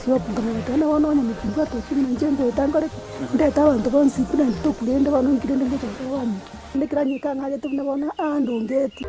Osiope, nkamanya goteba buna bono onye timbwati uchumi na inche ngoeta nkore ki? Ndete abanto bonsi buna intwe tokurende bono inki rende ngocha gokora baminto. Rende kera nyika ang'achete buna bono andongeti.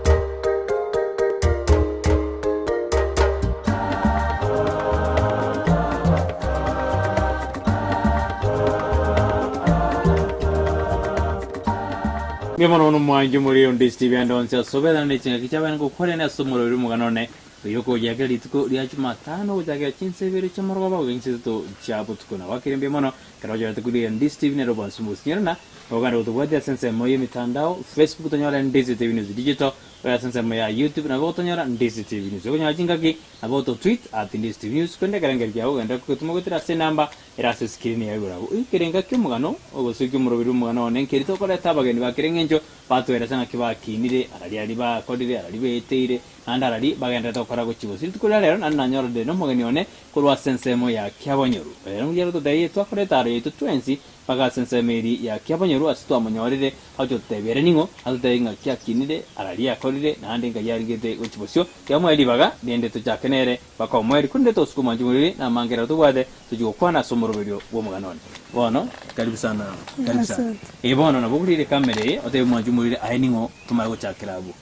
Mbuya mono bono mwanche omorero onde Steve ande onsi ase obetana ne chingaki chiabene ngokwanera ase omorero omogano one Oyio okogochakera rituko ria Jumatano gochakera chinsa ibere chi'omorgoba goika chinsa isato chia botuko. Nabo akere mbuya mono ekero ochorete korigereria Ndisi TV nere obwansu mosinyorana ogende gotobwatia ase ensemo y'emitandao Facebook tonyore Ndisi TV News Digital ore ase ensemo ya YouTube nabo gotonyora Ndisi TV News. Okonyora chingaki nabo oto tweet at Ndisi TV News korende ekerengerio kiago ogende kogetuma goetera ase enamba ere ase escreen yago igoro abwo. Ekerenga ki'omogano gose ki'omoroberi bw'omogano one nkeri tokoreta abageni ba kera eng'encho batoeresa ng'aki bakinire, arari aria bakorire, arari beeteire, Naende arari bagendererete gokora gochia bosio. Rituko ria rero naende nanyorire nomogeni one korwa ase ensemo ya kiabonyoru. Ere noria ototebie twakore etaaro yaito twensi mpaka ase ensemo eria ya kiabonyoru ase twamonyorire, agochia gototebia ere ning'o, atotebie ng'aki akinire, arari akorire, naende nkai arigete gochia bosio. Tiga moe ribaga, rende tochake nere mpaka omoerio, korende tosuke omwanchi moriri na amange rero tobwate, tochie gokwana ase omoroberio bw'omogano one. Bono, karibu sana, karibu sana. Asante. Ee bono nabo okorire ekamera eye, otebie omwanchi omoriri aye ning'o, tomanye gochakera abwo.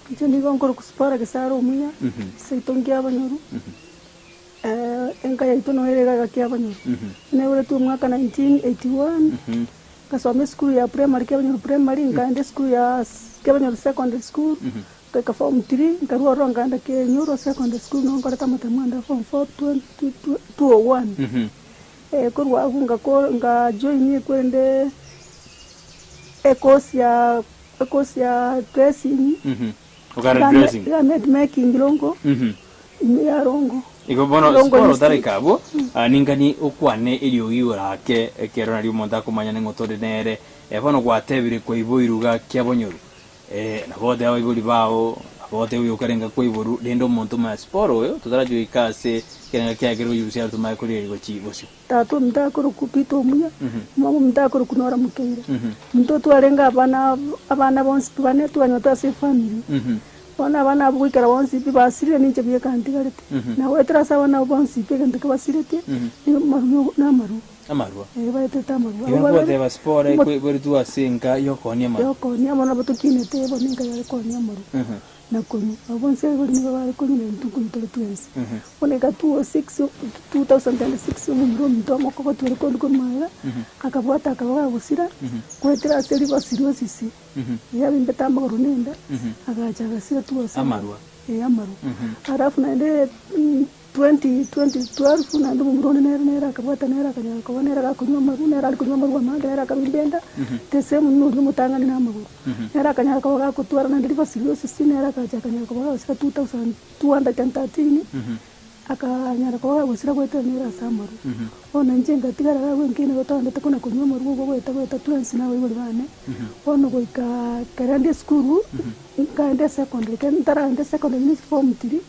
Inche nigo nkorokwa Sipora Gesare omuya, seito nkiabonyoru, enka yaito noyo ere iga kiabonyoru. Naiboretwe omwaka 1981, ngasoma esukuru ya primary kiabonyoru primary, nkaenda esukuru ya kiabonyoru secondary school, ngaika form three, nkarwa ororo nkaenda kenyoro secondary school nigo nkorete amatemo ande form four twenty two oh one. Korwa abwo ngako ngajoin ekwerende ecourse ya Ecourse ya dressing, Okare garment- dressing. garment making rongo, ime ya rongo. Igo bono Rongo siporo Institute. otaraika abwo, ah, ningani okwane eriogi igoro ake ekero nario omonto akomanya ning'o tore nere. Eh, bono gwatebire kwaiboirwe iga kiabonyoru, eh, nabo ogoteba abaibori bao, nabo ogoteba oyo okarenga kwaiborwa, rende omonto omanya siporo oyo totarachi goika ase ekerengo kiaye kere gochi gose tomanye korigereria gochi bosio. Tata ominto akorokwa Peter omuya, mama ominto akorokwa Nora Mokeira. Intwe twarenge abana abana bonsi pi bane twanyotwe ase efamiri. Bono abana abwo goikera bonsi pi basirire ninche bieka ntigarete. Na goetera ase abana abwo bonsi pi egento kebasiretie, namarwa na amarwa. Amarwa. Eh baetete amarwa. Igo Abwo babere, ngoteba siporo ekweberetwe ase enka y'okoonia amarwa. Y'okoonia amo nabo tokinete bono enka yare koonia amarwa. Na konywa. Abwo bonsi abaibori nigo bare konywa na intwe nkonywa tore twensi. Bono eka 206 2006 omomura ominto omokogotu ore korwa korwa magega, akabwata akaba gagosira, goetera ase ribosi ri'osisi, erio abimbete amagoro na enda, agacha agasira 207. Amarwa. Eh, amarwa. Alafu naende 2012 naende omomura onde nere nere akabwata nere akanyara koba nere gakonywa amarwa, nere are konywa amarwa amange nere akabimba enda, the same buna oria omotang'ani na amagoro. Nere akanyara koba gakotwara naende ribasi ri'osisi nere agacha akanyara koba gagosira 2213, akanyara koba gagosira goetera nere ase amarwa. Bono inche ngatigara iga agwo enkeene gotogendete kona konywa amarwa obwo goeta goeta twensi na abaibori bane, bono goika ekero rende esukuru. Nkaenda esecondary, ekero ntaraenda esecondary ninche form three,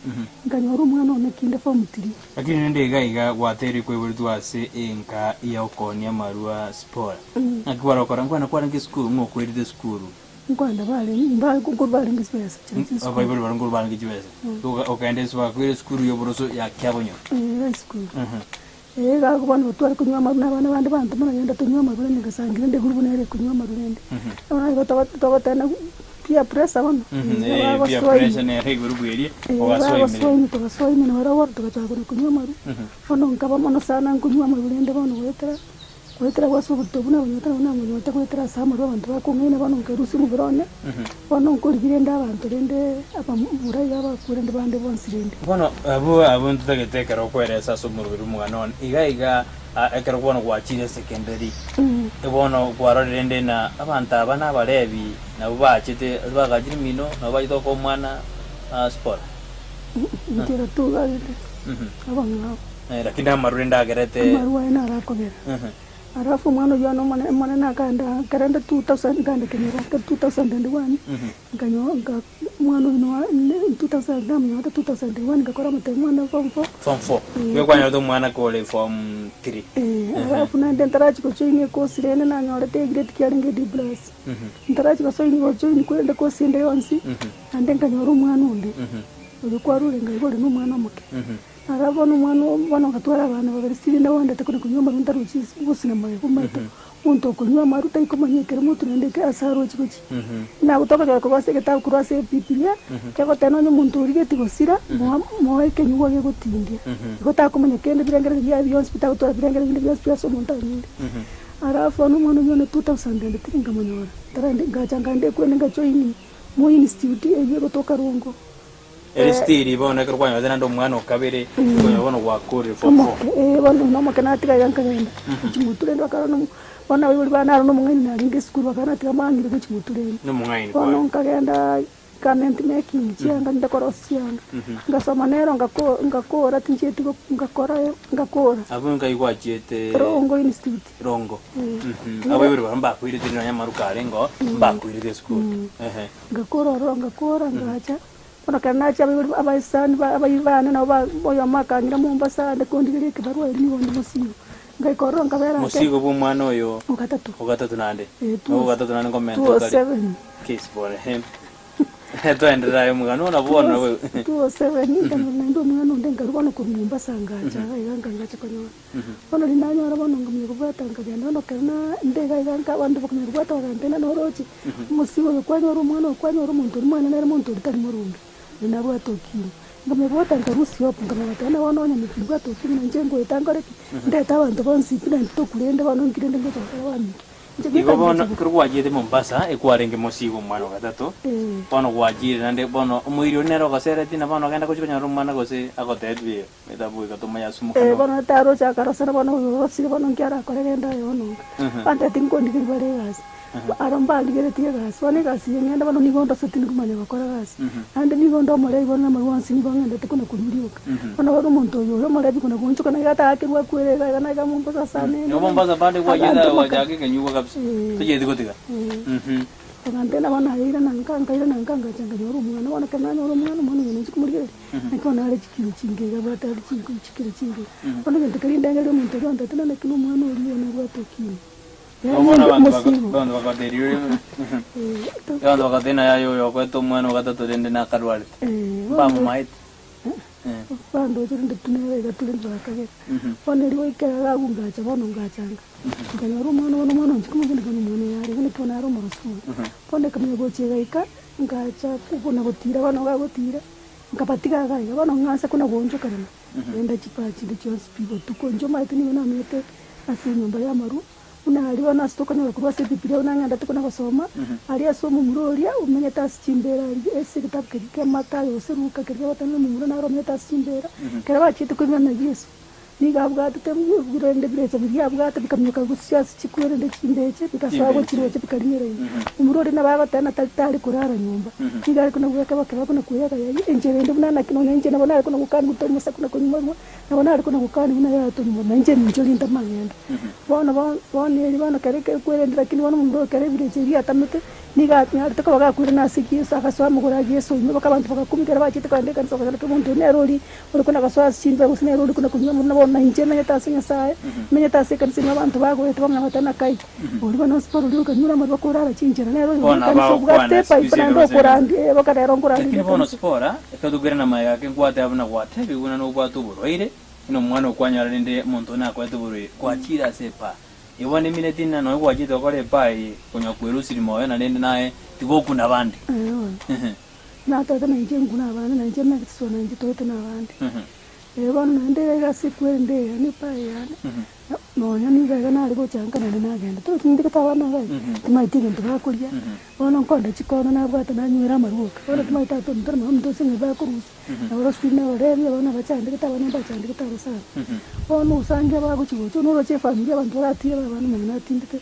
nkanyora omwana one kinde form three. Lakini rende iga iga gwatebirie kwaiboretwe ase enka ya okoonia amarwa spora. Naki kwarokora nkwana kwarenge esukuru ng'o okwerete esukuru? Nkoenda barenge mba nkorwa barenge chibesa chiria chia esukuru. Abaibori baria nkorwa barenge chibesa. Oga- Okaenda ase bagakoira esukuru ya oboroso ya Kiabonyoru. Eh, high school. Eh, iga bono tware konywa amarwa na abana bande banto buna genda tonywe amarwa rende ngasangire rende egurubu nere ekonywa amarwa rende. Bono igo togo togoteba peer pressure bono, Eh, peer pressure nere egurubu eria, ogasoa ime. bagosoa ime togasoa ime nabarabwo bono togachaka kona konywa amarwa, bono nkaba mono sana nkonywa amarwa rende bono goetera, goetera ase oborito obwo nabonyete nabo namonyote goetera ase amarwa abanto bakong'aina bono nkarusia omobere one, bono nkorigia rende abanto rende abamura iga abakure rende bande bonsi rende. Bono abwo abwo ntotagete ekero okoeresa ase omoroberi omogano one, iga iga ekero bono gwachire esekenderi, bono kwarorire rende na abanto aba na abarebi nabwo bachete ase bagachire mino, nabo bachete gokoa omwana spora. Inchera togarete abang'ao. Lakini amarwa rende agerete. Amarwa aye naro akogera. Alafu omwana oyio one omone omonene akaenda ekero 2000 nkaenda kenyoro 2001, nkanyo nka omwana oyio noa 2000 namonyorete 2001 ngakora amatemo ane form four. Form four, nigo kwanyorete omwana kore form three. Eh, alafu naende ntarachi gojoin ecourse rende nanyorete egrade kiarenge A plus. Ntarachi gosoin gojoin korende course ende yonsi, naende nkanyora omwana onde, oyo kwarure ngaiga ore na omwana omoke. Ara bono omwana oo bono ngatwara abana babere siri nabandete kona konywa amarwa ntarochi gosina magega omanyete omonto okonywa amarwa taikomanya ekero motwe naende eke ase arochi gochia. Nagotoka kero korwa ase egetabu korwa ase ebibilia, kegoteba nonye omonto origetie gosira, moa moe ekenyugwa gegotindia. Igo takomanya kende birengererio biaye bionsi bitagotwara birengererio binde bionsi pi ase omonto anyure. Alafu bono omwana oyio one 2003 nkamonyora, ntarande ngacha nkaenda ekwende ngajoin Moi Institute eywo egotoka Rongo. Ere stiri bono ekero kwanyorete naende omwana o kabere, okonyora bono gwakorire form four. Omoke eh bono na omoke natiga iga nkagenda gochia motureni bakaba nomo bono abaibori bane aro na omong'aini narenge esukuru bakaba natiga mang'ire gochia motureni. Nomong'aini Bono kwaye. nkagenda garment making chianga ninde korosia chianga, ngasoma nero ngako ngakora tinchieti go ngakora ngakora. Abwo nkai gwachiete Rongo Institute. Rongo. Abaibori baria mbakoirete nonya amaruko arenge oo, mbakoirete esukuru. Ehe. Ngakora ororo ngakora ngacha. Bono ekero nachia abaibori abaisani ba abairi bane nabo ba oyomo akang'ira Mombasa ande kondigeria ekebarua erio nigo onde mosigo. Ngaika ororo nkabera ake. Mosigo bwa omwana oyo Ogatato. ogatato naende. Eh, Nabo ogatato naende nkomenta two okare. seven. Case bono ehe. Twaenderera aye omogano bono bono nabo. Two seven nkanyora naende omwana onde nkarwa bono korwa Mombasa ngacha iga iga nkangacha konyora. Bono riria nanyora bono nkamanya kobwata nkagenda bono ekero na nde iga iga nka abanto bakamanya kobwata bagantebia noroche, omosigo oyo kwanyora omwana oyo kwanyora omonto oria mwane nere monto oria tari moronge, oyo nabwate ukimwi. Nkamanya kobwata nkarusia obo nkamanya goteba buna bono onye nimbwate ukimwi na inche ngoeta nkore ki? Ndete abanto bonsi pi naende tokurende bono nki rende ngocha gokora baminto. Inche Igo goika bono ngocha ekero gwachiete Mombasa, ekwarenge mosigo omwana o gatato, bono gwachire naende bono omoiri oria nere ogoseretie na bono ogenda gochia konyora omwana gose agotebi. Eh, bono taroche akarosana bono oyo orosire bono nki arakore genda aye bono nka. Bantebeti nkondigeria bare egasi. Aro mbarigeretie egasi, bono egasi eye ng'ende bono nigo ndoseti nikomanya gokora gasi. Naende nigo nde omorebi bono na amarwa onsi nigo ng'endete kona korwa rioka. Bono bono omonto oyo ore omorebi kona goonchoka naiga ataakerwe akwere iga iga naiga Mombasa ase ane agantomoka. Eh. Bagantebia bono aye irana nka, nkairana nka ngacha nkanyora omwana, bono ekero nanyora omwana, omwana oyo ninchi komorigereria. Naki bono are chikiro chinke iga abwate are chinko chikiro chinke. Bono egento keria ndenge ria omonto oria ontebete naki na omwana oria one abwate okina. Bono abanto baka- Omosigo. abanto bakateria oria Eh, abanto bakateria naye aye oyo okoete omwana ogatato rende nakarwarete. eh, bono Mbamomaete. Eh. bandoche rende tunere iga tore bakagera. Bono erio goikera iga agwo ngacha bono ngachanga. Nkanyora omwana bono omwana onche komobuneka na omwana oyo are, naki bono are omoroso oyo. Bono ekamanya gocha egaika, ngacha kobuna gotira bono iga agotira. Nkabatiga iga iga, bono ng'ansa kona goonchokerana, ngenda chipaa chinde chionsi pi botuko. Inche omanyete nigo namenyete ase enyomba y'amarwa, buna aria bono ase tokonyora korwa ase Ebibilia buna ng'endete kona gosoma, aria ase omomura oria omenyete ase chimbeera aria ase egetabu keria kia Mathayo gose Luka keria kegoteba ng'a omomura naro omenyete ase chimbeera, ekero bachiete koimerana Yeso. Nigo abwatete birende birecha biria abwate bikaminyoka gochia ase chikwerende chimbeche, bigasoa gochia roche bikarimera ime. Omorwoti oria nabo agoteba ng'a tari tari korara nyomba, nigo are kona goeka bakeba buna koyega yaye enchera ende buna naki nonya inche nabo nare kona gokani gota omosaku na konywa marwa, nabo nare kona gokani buna yaya tonywa na inche ninche oria ntamang'enda. Bono bo bono erio bono kere ekwerende lakini bono omomura oyo kere ebirecha ebi atamete. Nigo anyarete koba gakwirana ase Yeso, agasoa amagoro a Yeso ime, mpaka abanto bagakumia ekero bachete kogenda ekanisa bakagenda ki omonto oyo nere oria ore kona gosoa ase chimbeo gose nere ore kona konywa omorero bono na inche menyete ase Nyasaye, menyete ase ekanisa ime abanto bagoeta bamanya goteba ng'a kai, oria bono osipore oria okanyure amarwa korara chinchera nere oyo Bono ore ekanisa abagokwana obwate ase epaipo ase naende ekanisa. okorandia eh boka rero nkorandia Lakini bono ekanisa. sipora, ekero tokoirana magega ake nkwateba buna gwatebigwe buna nobwate oborwaire, buna omwana okwanyora rende omonto one akoete oborwaire, gwachire ase epaa. Igo nemineti ng'a nonya gwachete gokora epaa eye, konya kwerusiri moyo na rende naye tigokuna abande. Ee bono, natete nainche nkune abande, nainche negetiswa nainche toete nabande. Ee bono naende iga iga ase ekwende eye yane epaa eye yane, nonya nigo iga nare gocha nka naende nagenda. Torochi nintigete abana iga iga, timaeti egento bakoria, bono nkonda chikono nabwate nanywera amarwa oka. Bono timaeti ata omonto na omonto ase ng'a bakorusia. Nabarosire nabarebi, abana abachandegete, abana mbachandegete aro sana. Bono osange abagochi gocha, noroche efamiri abanto baratire babe abana omong'ina atindete,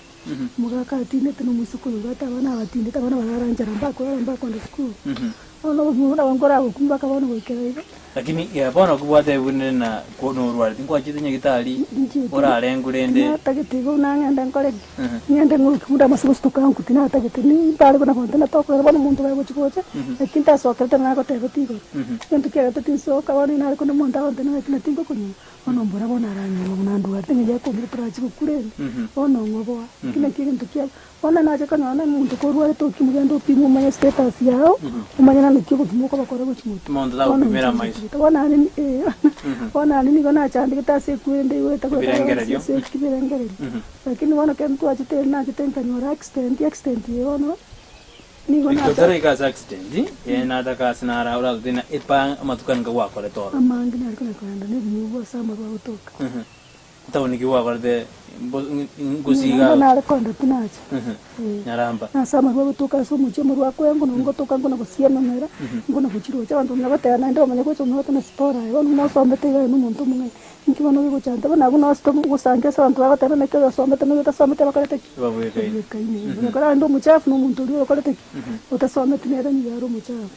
omogaka atindete na omoiseke oyo obwate abana abatindete, abana barara nchara mbakorara mbakoenda sukuru. Bono obogima obwo nabo nkoragokumia mpaka bono goikera iga. Lakini bono kobwate buna na norwarete nkwachete nyagitari orarengwe rende. Tinatagete igo buna ng'ende nkore ki? Ng'ende ng'oke buna amase gosutuka nku tinatagete nimbare buna bonto natokogera bono omonto gagochi gocha, naki ntasokerete nagotebeti igoro. Egento kiagerete tinsoka bono nare kona omonto agontebia ng'a naki ntingokonywa, bono mbora bono aranyore buna ndwarete ng'a yakombire torachi gokura ere, bono ng'oboa. Eki nakio egento kia bono nache konyora na omonto korwarete okimwa genda opimwe omanye status yao, omanye naki obogima okobakora gochia motwe. Omonto Bono tagopimera inche amaiso. Nachandegete. Bono aria ni eh bono aria nigo nachandegete ase ekwende igoeta goeta Ebirengererio. ase ebirengererio. Lakini bono ekero twachete ere nachete nkanyora accident, accident eye bono nigo Ekero nacha taraika ase accident, eh nataka ase nara oratotebie ng'a epa amatuko ane nkagwakorete oro. Amange nare konya kogenda na ebinyugwa ase amarwa agotoka. Etaoni ki gwakorete ngosiga Naende nare kogenda tinacha. Nyaramba. Nase amarwa agotoka ase omochie amarwa akoengwa nabo ngotoka nkona gosia ememera, nkona gochirochia abanto bamanya goteba naende bamanya gocha bamanya goteba sipora aye bono buna osomete iga aye na omonto omong'aini, inki bono gegochanda bono abwo nonsi togosangia ase abanto bagoteba naki oyo osomete na oyo otasomete bakorete ki? Babwekaine. Babwekaine. Ekero naende omochafu na omonto oria oyokorete ki? Otasometi nere nigo are omochafu.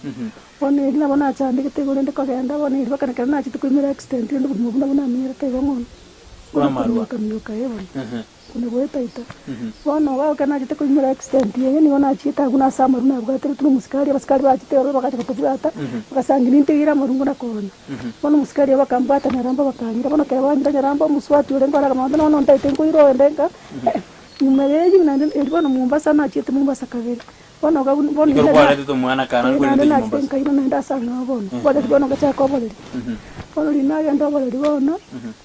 Bono erio nabo nachandegete igo rende kogenda, bono erio mpaka ekero nachete koimera accident rende obogima obwo nabwo namenyerete igo ng'ono. Bwa amarwa. Kominyoka minyoka eh bono, buna goetaeta. Bono iga ekero nachete koimera accident eye nigo nachiete abwo nase amarwa nabwateretwe na omosikari, abasikari bachete ororo bagacha gotobwata, bagasangi nintegeire amarwa ngona koonya. Bono omosikari oyo bakambwata Nyaramba bakang'ira, bono ekero bang'ira Nyaramba omosubati orenge ore akamanya bono ntaete nkoira ogende nka, nyuma ya eyio naende erio bono Mombasa nachiete Mombasa kabere. Bono okaguna, bono Ekero inde kwaretete omwana kana na, kwerete naende nachete Mombasa. nkairana naende ase ang'ao bono, oboreri bono ngachaka oboreri. Bono riria nagenda oboreri bono,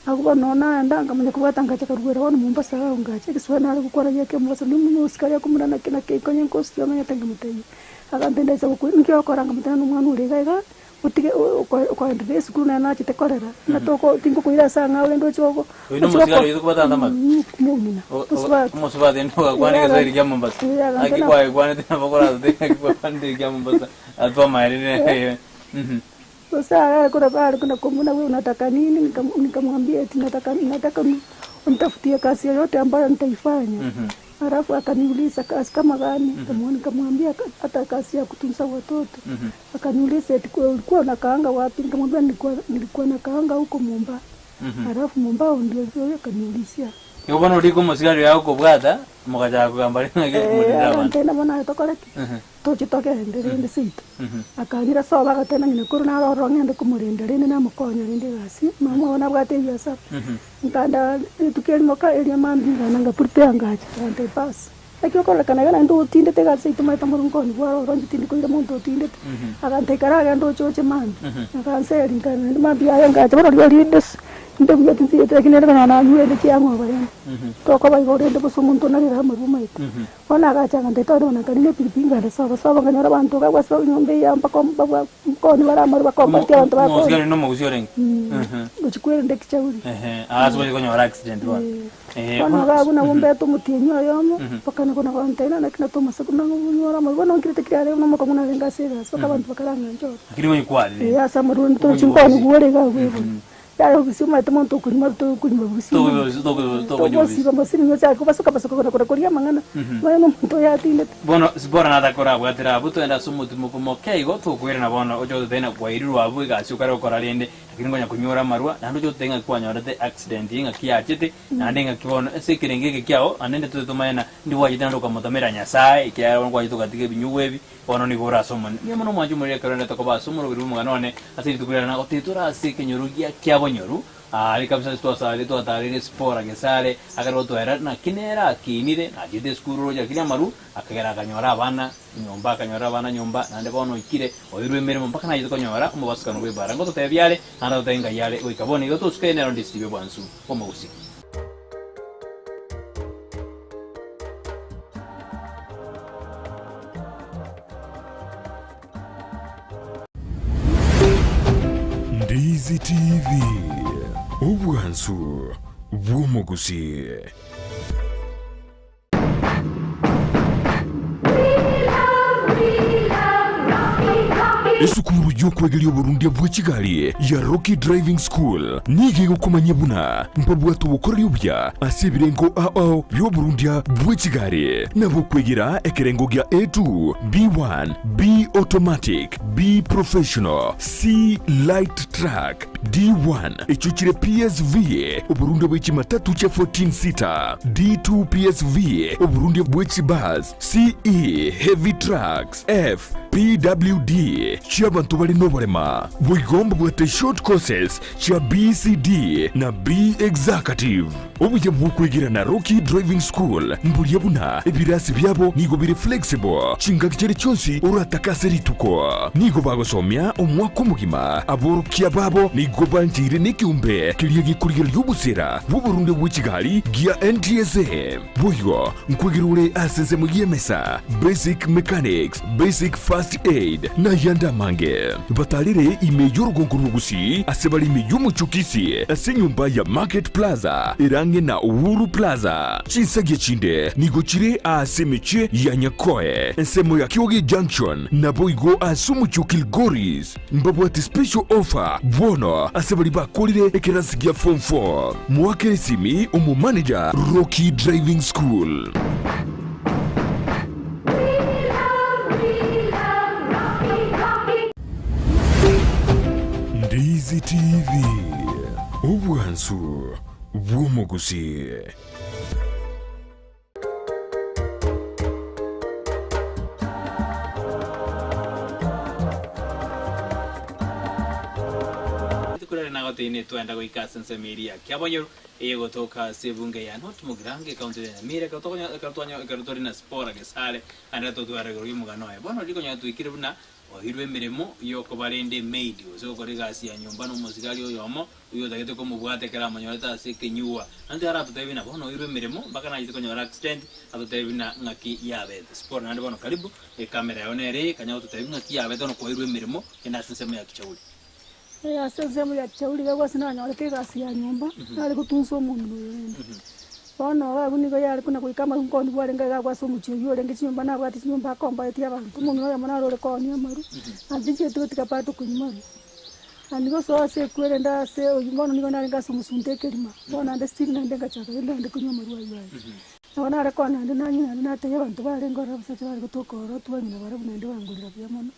abwo bono naenda nkamanya kobwata ngacha karwera bono Mombasa iga ngacha, egeswahili nare gokwana giaka Mombasa, ndi omosikari akomura naki naki nkonye nkosukia omanyete nkamotebia, agantebia ndaisa gokwa ninki ogokora nkamotebia na omwana ore iga iga, otige okoendelea esukuru nere nachete korera, buna toko tingokoira ase ang'ao rende oche ogo Oyo nomosigari oyo tokobwata ande amabe? Omong'ina, omosubati. Omosubati onde ogakwana egeswahili kia Mombasa. Naki kwagekwanete nabo koratote ng'aki kwakwanete ekia Mombasa atwamaerire. Gose arare kore bare kona komuna wewe unataka nini nikamwambia eti nataka nataka unitafutie kazi yoyote ambayo nitaifanya. Alafu akaniuliza kazi kama gani nikamwambia hata kazi ya kutunza watoto. Akaniuliza eti ulikuwa unakaanga wapi nikamwambia nilikuwa nakaanga huko Mombasa. Alafu mombao ndio huyo akaniulizia. Igo bono orike omosigari oyo agokobwata, mogachaka kogamba ring'ana eke Eh, morinde abanto. agantebia bono aye tokore ki? Toche togende rende seito. Akang'ira sobo agateba ng'ina korwa naro ororo ng'ende komorenda rende namokonya rende egasi, mama obo nabwate ebiasara. Nkaenda rituko erimo ka eria mambia nkagenda nga prepare ngacha, agantebia bas. Naki okororekana iga naende otindete egasi seito omanyete omorungu one bware ororo inche tindi koira monto otindete. Agantebia ekero agenda oche oche mambia, akanseri nkaenda naende mambia yaye ngacha bono riria rinde inde buya tinsigete lakini rende konya nanyure rende chiang'oba rende. Tokoba igo rende bosa omonto onarere amarwa omanyete. Bono agacha agantebia tore bono nkarina epikipiki nkaenda sobo sobo nkanyora abanto iga ase enyomba eye mpaka nkoni bare amarwa bakombatia abanto bakoni. Omosigari nomogusia orenge? Gochia kwerenda ekichauri. Ehe, ase gochia konyora accident bono. Bono iga abwo nabwo mbete omotienyi oyomo, mpaka na kona-gontebia naki natomosaku nang'onyore amarwa, bono nkirete kire arenge nomokong'u narenge ase egasi, mpaka abanto bakarang'ancha oro. Lakini onye kwarire. Ee, ase amarwa ntochi nkwanigwa ore iga abwo igoro. Yaya obisi omanyete monto okonywa tokonywa bobisi togosiba masini nochake kobasoka basoka kona kona koria amang'ana, omanye nomonto oyo atindete. Bono Sipora natakorabwatera abwo, togende ase omotimoko moke igo, tokoirana bono, oche gototebia ng'a kwairirwe abwo egasi okare gokora rende, lakini nkonya konyora amarwa, naende oche gototebia ng'a kwanyorete accident ng'aki yachete, Naende engaki bono ase ekerengo eke kiao, naende intwe totomanye ng'a ndibwachete naende okamotamera Nyasae, ekiagera bono kwachete ogatiga ebinyugwa ebi, bono nigo ore ase Omonene. Mbuya mono omwanche omoriri ekero rende tokoba ase omoroberi bw'omogano one ase rituko riane nagotebia tore ase ekenyoro gia kiabonyoru, aria kabisa ase twasarire twatareire Sipora gesare, akare gotwera naki nere akinire, nachete esukuru roche lakini amarwa akagera akanyora abana. Nyomba, akanyora abana nyomba, naende bono oikire, oirwe emeremo mpaka naye tokonyora omobasukano bw'ebaara. Ngototebia are, naende atotebie ngai are, goika bono igo tosuke nero ndisibie obwansu bw'omogusii. Ndizi TV, obwansu bw'omogusii. Esukuru y'okwegeria oborundia bwe chigari ya Rocky Driving School nigo egokomanyia buna mbabwate obokoreri obuya ase ebirengo ao ao bi'oborundia bwe chigari nabo okwegera ekerengo gia A2, B1, B Automatic, B Professional, C Light Truck, D1, echio chire PSV, oborundia bwe chimatatu chia 14 seater, D2 PSV, oborundia bwe chibus, CE, heavy trucks, F, PWD. chi'abanto bare noborema. Boigo mbabwate short courses chia BCD na B Executive. Obuya bw'okwegera na Rocky Driving School mboria buna ebirasi biabo nigo bire flexible chingaki chiria chionsi oratake ase rituko. Nigo bagosomia omwaka omogima. Aborokia babo nigo bancheire nekeombe keria gekorigereria obosera bw'oborundia bwe chigari gia NTSA. Boigo nkwegera ore ase ensemo y'emesa, basic mechanics, basic first aid, na ayande amange. Batarere ime y'orogongo rwa Gusii ase bare ime y'omochie o Kisii ase enyomba ya Market Plaza ere ang'e na Uhuru Plaza. Chinsagia chinde nigo chire aase emechie ya Nyakoe, ensemo ya Kioge Junction, naboigo ase omochie o Kilgoris. Mbabwate special offer bono ase baria bakorire ekerasi gia form 4. Moakere esimi omomanager Rocky Driving School. Ndizi TV, obwansu bw'omogusii. Rituko riria nagoteine twenda goika ase ensemo eria ya Kiabonyoru, eyegotoka ase ebunge ya North Mugirango, ekaunti ya Nyamira, ekero tokonyo ekero twanyo ekero tore na Sipora Gesare, naende totware igoro y'omogano oye. Bono riria konyora twaikire buna oirwe emeremo y'okobarenda emaid, gose gokora egasi ya nyomba na omosigari oyomo, Oyio otagete komobwata ekero amonyorete ase ekenyugwa, naende aratotebie buna bono oirwe emeremo mpaka nachete konyora accident, atotebie buna ng'aki yabete. Sipora naende bono karibu, ecamera yao nere eye, kanya gototebia ng'aki yabete bono kwairwe emeremo kende ase ensemo ya Kichauri. Ee ase ensemo ya Kichauri iga gwase nanyorete egasi ya nyomba, nare gotunsa omong'ina oyo rende. Bono iga abwo nigo yare kona goika amaru nkoni bwarenge iga agwo ase omochie oyio orenge chinyomba nabwate chinyomba akomboetie abanto, omong'ina oyomo naro ore koonia amaru, naende tinchieti gotiga bado konywa maru. Naende gosoa ase ekwerende ase oyio bono nigo narenge ase omosunte ekerima, bono naende still naende ngachaka rende naende konywa amarwa ayio aye. Nabo nare konywa naende nanywa naende natebia abanto barenge ororo abasacha bare gotoka ororo twanywa nabarabwo naende bangorera buya mono.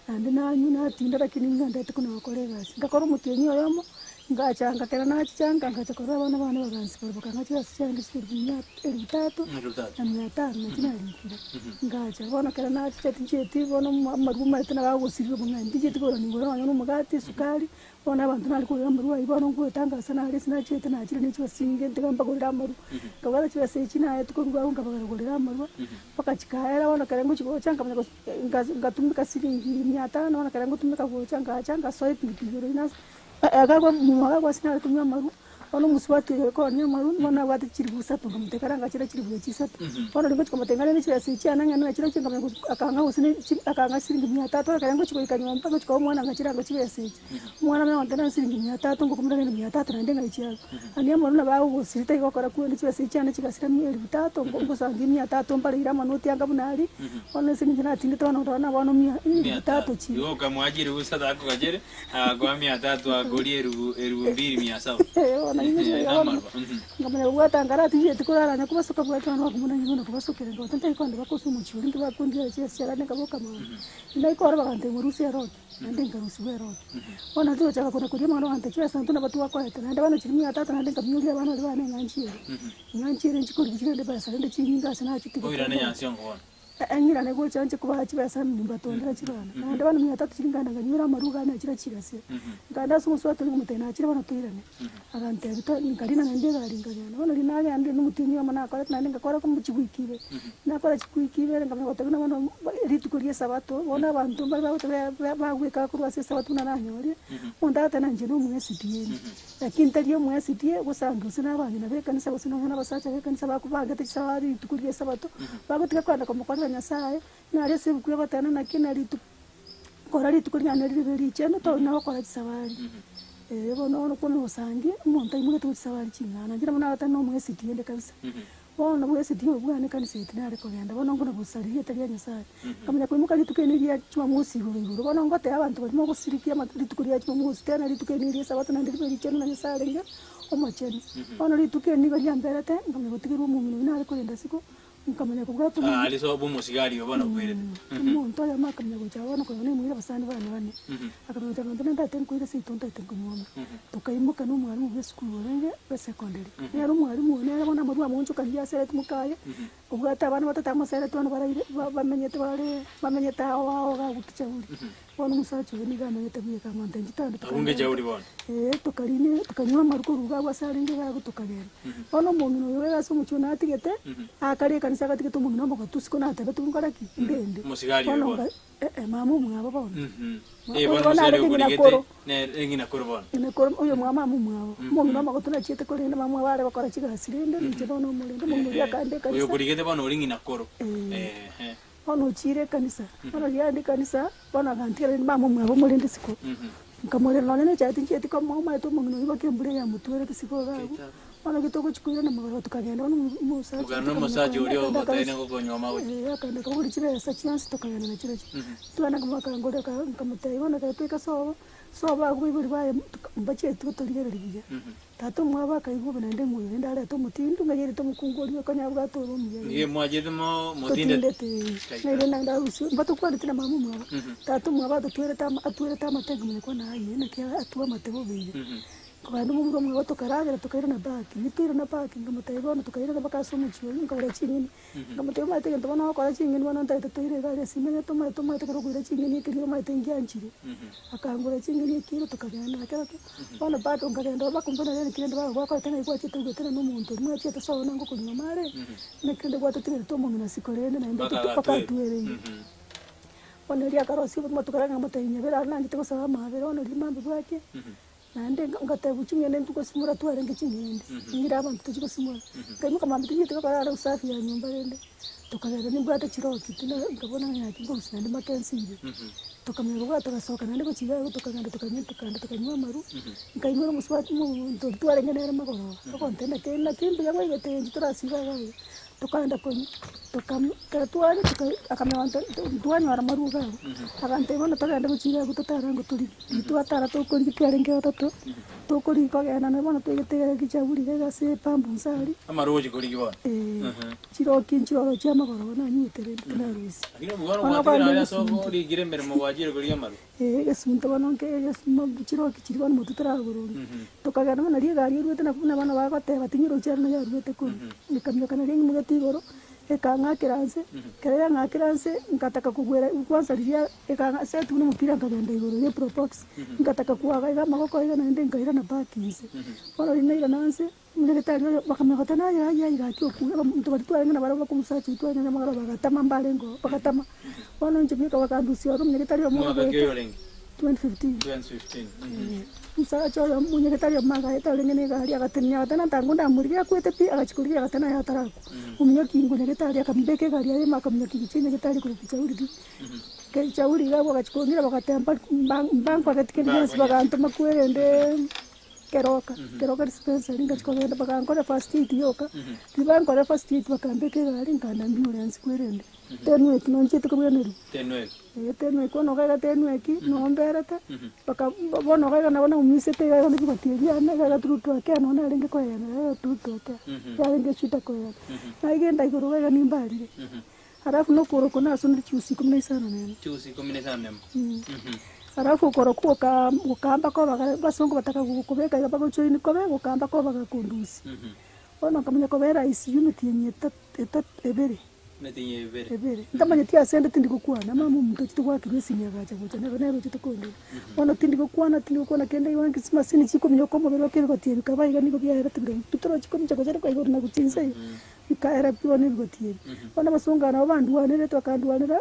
Naende nanywa natinda lakini ngendete kona gokora egasi. Ngakora omotienyi oyomo, ngachanga ekero nachichanga ngacha korora abana bane bagansibora bakang'a chigasi chiarenge chilifu mia elfu tatu na mia tano nachio narikire. Ngacha bono ekero nachicha tinchieti bono amarwa omanyete nabo agosirire obong'aini, tinchieti kogora ningore nonye na omogati, esukari, bono abanto nare kogora amarwa aywo bono ngoetangasa nare ase nachiete nachire ne chibesa chinyinge ntiga mbagorere amarwa. Nkabwata chibesa echi naetwe korwa abwo nkabagorera amarwa, mpaka chikaera bono ekero ngochi gocha nkamanya gosi ngatumeka siringi mia tano bono ekero ngotumeka gocha ngacha ngasoa epikipiki ere nase agakwa nyuma agakwa ase nare konywa amarwa. Bono omosubati oyo okonia amarwa, bono nabwate chilifu isato, nkamotebia karanga chire chilifu echi isato. Bono riria ngochia komotebia ng'a rende chibesa echi chiane ng'a nachirochio nkamanya gos akang'a gose ne chi akang'a siringi mia tatu ekero ngochia goika nyomba ngochia koa omwana ng'a chirango chibesa echi. Omwana nabo agontebia nare siringi mia tatu ngokumera rende mia tatu naende ng'ai chiago. Naende amarwa nabo agogosiri tari gokora kende chibesa echi chiane chigasira mia elifu tatu ngo ngosangia mia tatu mbareire amanoti anga buna aria, bono ase eng'encho natindete bono ndore na bono mia elifu tatu chire. Igo okamwachia elifu isato akogachere. Agakoa mia tatu akoria erubu erubu mbiri mia saba. Bono inche Eh, bono namarwa. Mhm. nkamanya kobwata nkare tinchieti korara onye kobasoka bwate abana bakomona inche bono kobasokera nkabata ntari kogenda bakosa omochie oria ntibakondiera chiesa chiarande nkaboka mambia. Naikora bagantebia morusie eroki, naende nkarusiwa eroki. Bono tigochaka kona koria amang'ana bagantebia chibesa intwe nabo twakoete naende bono chiria mia tatu naende nkaminyoria abana baria bane ng'a nchiere. Ng'a nchiere nchikorigwa chirende besa rende chinyinge ase nachitigete. Oirane nyansiongo bono. Eng'irane gocha inche kobaa chibesa nimbatondera chibana. Naende bono mia tatu chiria nkaenda nkanywera amarwa gane nachire chigasira. Nkaenda ase omosubati oria nkamotebia nachire bono toirane. Agantebia to nkarina naende egari nkagenda. Bono riria nagendire na omotienyi oyomo nakorete naende ngakora koma chiwiki ibere. Nakora chiwiki ibere nkamanya gotebia buna bono rituko ria esabato, bono abanto mbare bagoteba bagweka korwa ase esabato buna nanyorire, omonto agateba na inche nomoesidi ere. Lakini tari omwesirie, gose ande gose nabang'ina b'ekanisa, gose nonya nabasacha b'ekanisa bakobangete chisabari rituko ri'Esabato, bagotiga kogenda komokorera Nyasaye, nare ase ebuku egoteba naki na rituko kora rituko riane ribe richenu tori nogokora chisabari. Ee bono bono okwo nogosangia, omonto aimogete gochia chisabari ching'ana. Inche nabo nagoteba nomwesirie inde kabisa. Bono bwesidi obwane ekanisa eye tinare kogenda, bono nkona gosaria erieta ria Nyasaye. Nkamanya koimoka rituko eri ria Jumamosi igoro igoro, bono ngoteba abanto baria mogosirikia ama rituko ria Jumamosi, tena rituko eri ria Esabato naende ribe richenu na Nyasaye arenge omochenu. Bono rituko eri nigo riamberete, nkamanya gotigerwa omong'ina oyio nare korenda isiko. Nkamanya kobwata Ah, omonto. aria sobo omosigari oyo bono okwerete. Omonto oyomo akamanya gocha bono korwa naimoire abasani bane bane, akamanya gocha akantonia ntagete nkoire seito ntagete nkonyuome. Tokaimoka na omwalimu bwa esukuru orenge bwa esecondary. Nere omwalimu oyo nere bono amarwa amoonchokani asereti mokaye, obwate abana batato amosereti bono baraire ba- bamenyete bare bamenyete ao ao iga agwo kichauri. Bono omosacha oyo nigo amanyete bweka amonto inche tande Abwo ngechauri bono. Ee, tokarina tokanywa amarwa korwa iga agwo ase arenge iga agwo tokagenda. Bono omong'ina oyo iga ase omochie one atigete, akare ekanisa agatigete omong'ina omogotu isiko natebete nkore ki? Ndende. Omosigari oyo Bono bono. nga eh eh mama omwabo bono. Ma- Eh, oyo bono bono omosigari arenge ng'ina okorigete koro. nere ng'ina koro bono. Ng'ina koro, oyo mwa mama omwabo. Omong'ina omogotu nachiete korenda mama omwabo are gokora chigasi rende, ninche bono omorende, omong'ina oria akaenda Oyo ekanisa. okorigete bono ori ng'ina koro. Eh. Ehe. Bono ochiire ekanisa, bono riria arenge ekanisa, bono agantiga rende mama omwabo omorende isiko. Nkamorera nonye na echaye tinchieti komoa omanyete omong'ina oyio baka embura eyamotwerete isiko iga abwo. Bono ekero togochia koirana magoro tokagenda bono omosacha Okagenda na omosacha oria ogotebi ngokonywa amagocha. Eeh akagenda akabogori chibesa chionsi tokagenda nachio nachio. Twagenda nkamokangora nkamotebia bono ekero twaika sobo, sobo abwo baibori baye mbachieti gotorigereria buya. Tata omwabo akaigwa bobe naende ng'o oyo rende arete omotindu, ng'a yairete omokungu oria konya abwate ore omuya Nigo rende. emwachete mo motindete. Totindete ee. Naende naende arusiwe, mbatokwaneti na mama omwabo. Tata omwabo atotwerete ama atwerete amate nkamanya kwana aye naki atwa amate bobe iga. Nkogenda momura omwabo tokaragera tokairana back, nitwairana back nkamotebia bono tokairana mpaka ase omochie oyio nkabora ching'eni, nkamotebia omanyete egento bono ogokora ching'eni bono ntagete toire iga aria ase imenyete omanyete omanyete ekero okoira ching'eni ekeri omanyete ngianchire. Akangora ching'eni ekiro tokagenda nakerokio. Bono bado nkagenda ororo bakombora rende kende babe gwakorete ng'ai gwachete goetana na omonto oria mwachiete sobo nangwe konywa amare, naki rende gwatotigerete omong'ina isiko rende naende Mpaka mpaka agatwere. atwereire. Bono erio akarosia obogima tokarara nkamotebia nyabere aria nanchete gosaba amabera bono riria mambia bwake, naende ngatebwa ching'ende ntogosimora twarenge ching'ende, ng'ire abanto tochie gosimora. Nkaimoka mambia tinchieti gokora are usafi ya nyomba rende, tokagenda nimbwate chiroki tuna nkabona ng'a naki nkorusia naende makensi ibe. Tokamanya kobua togasoka naende gochia iga tokagenda tokanywa tokagenda tokanywa amarwa, nkaigwera omosubati omonto oria twarenge nere magoroba, ogontebia naki naki mbuya gwaigete intwe torasibe iga iga. Tokaenda konywa, tokanywa, ekero twanywa toka akamanya abanto ntwanyora amarwa iga abwo, agantebia bono togende gochia iga abwo totare ango torigie, intwe twatara tokorigia twarenge batato, tokorigia kogenda naende bono twaigete iga ekichagu riga iga ase epampu nse aria. Amarwa ogochia korigia bono. Eeh. Chiroki nchiroro chi'amagoroba nanywete rende tinarusia. Lakini omogwano Bono gwatigire kwande aria ase egesunte. origire emeremo gwachire korigia amarwa. Ee, egesunte bono nke egesuma chiroki chiria bono motwe toraboronge. Tokagenda bono nario egari erwete nabo buna bono bagoteba tinyirochi ere nayo yarwete korwa. Ekamioka nario eng'imogete igoro, ekang'akera nse, ekero yang'akera nse, ngataka kogwera kwanza riria ekang'a seti buna omopira nkagenda igoro ya eprobox, ngataka koaga iga amagoko iga naende nkairana back nse. Bono riria nairana nse. Omonyagetari oyo bakamanya goteba, Aye, aye, aye, gaki okure. Abaminto baria twarenge nabarabwo bakomosacha oito twarenge namagoro bagatama mbarenge oo, bagatama. Bono inche bweka bakandusia ororo omonyagetari oyomo Omwaka ki ogoeta oyo orenge? 2015. 2015. Eh, omosacha oyomo omonyagetari oyomo agaeta orenge na egari agatenenia agateba ntango ndamorigia akwete pi, agachia korigia agateba naye atarakwa. Omonyoki ngonyagetari akamobeka egari yaye ime akamonyokia gochia enyagetari korwa Kijauri pi. Kijauri iga abwo agachia kong'ira bagateba mba- mbankoreti kende gionsi bagantoma kwerende. Keroka, keroka dispensary ngachia kogenda bagankora first aid yoka, riria bankorera first aid bakambeka egari nkaenda ambulance kwerende, tenweki nonchiete kobwenerwa, Tenweki. eh tenweki bono okaiga tenweki noo mberete, baka bono okaiga nabo naumisete iga igo nebigoti ebi biane iga iga through trachea noo narenge koyena iga iga through trachea, yarenge eshida koyena. Naigenda igoro iga iga nimbarire, Alafu nokoro oko nasonire chiusi ikomi na isano na emo. Chiusi ikomi na isano na emo. Alafu okoro okwo goka gokaamba koba ga basongo bataka gokobeka iga bagojoini kobe gokaamba koba gakondusia. Bono nkamanya kobera ICU emetienyi etat etat ebere. Emetienyi ebere. Ebere. Ntamanyeti ase ende tindi gokwana, mama omonto ochete goakerwa esimi agacha gocha nere nere ochete kondera. Bono tindi gokwana tindi gokwana kende igo chimasini chikominyoka omobere oke ebigoti ebi bikaba iga nigo biaerete bire bitorochi kominyoka gocha rikwa igoro na gochia inse iga. Bikaera pi bono ebigoti ebi. Bono abasongo aba nabo bandwanerete bakandwanera,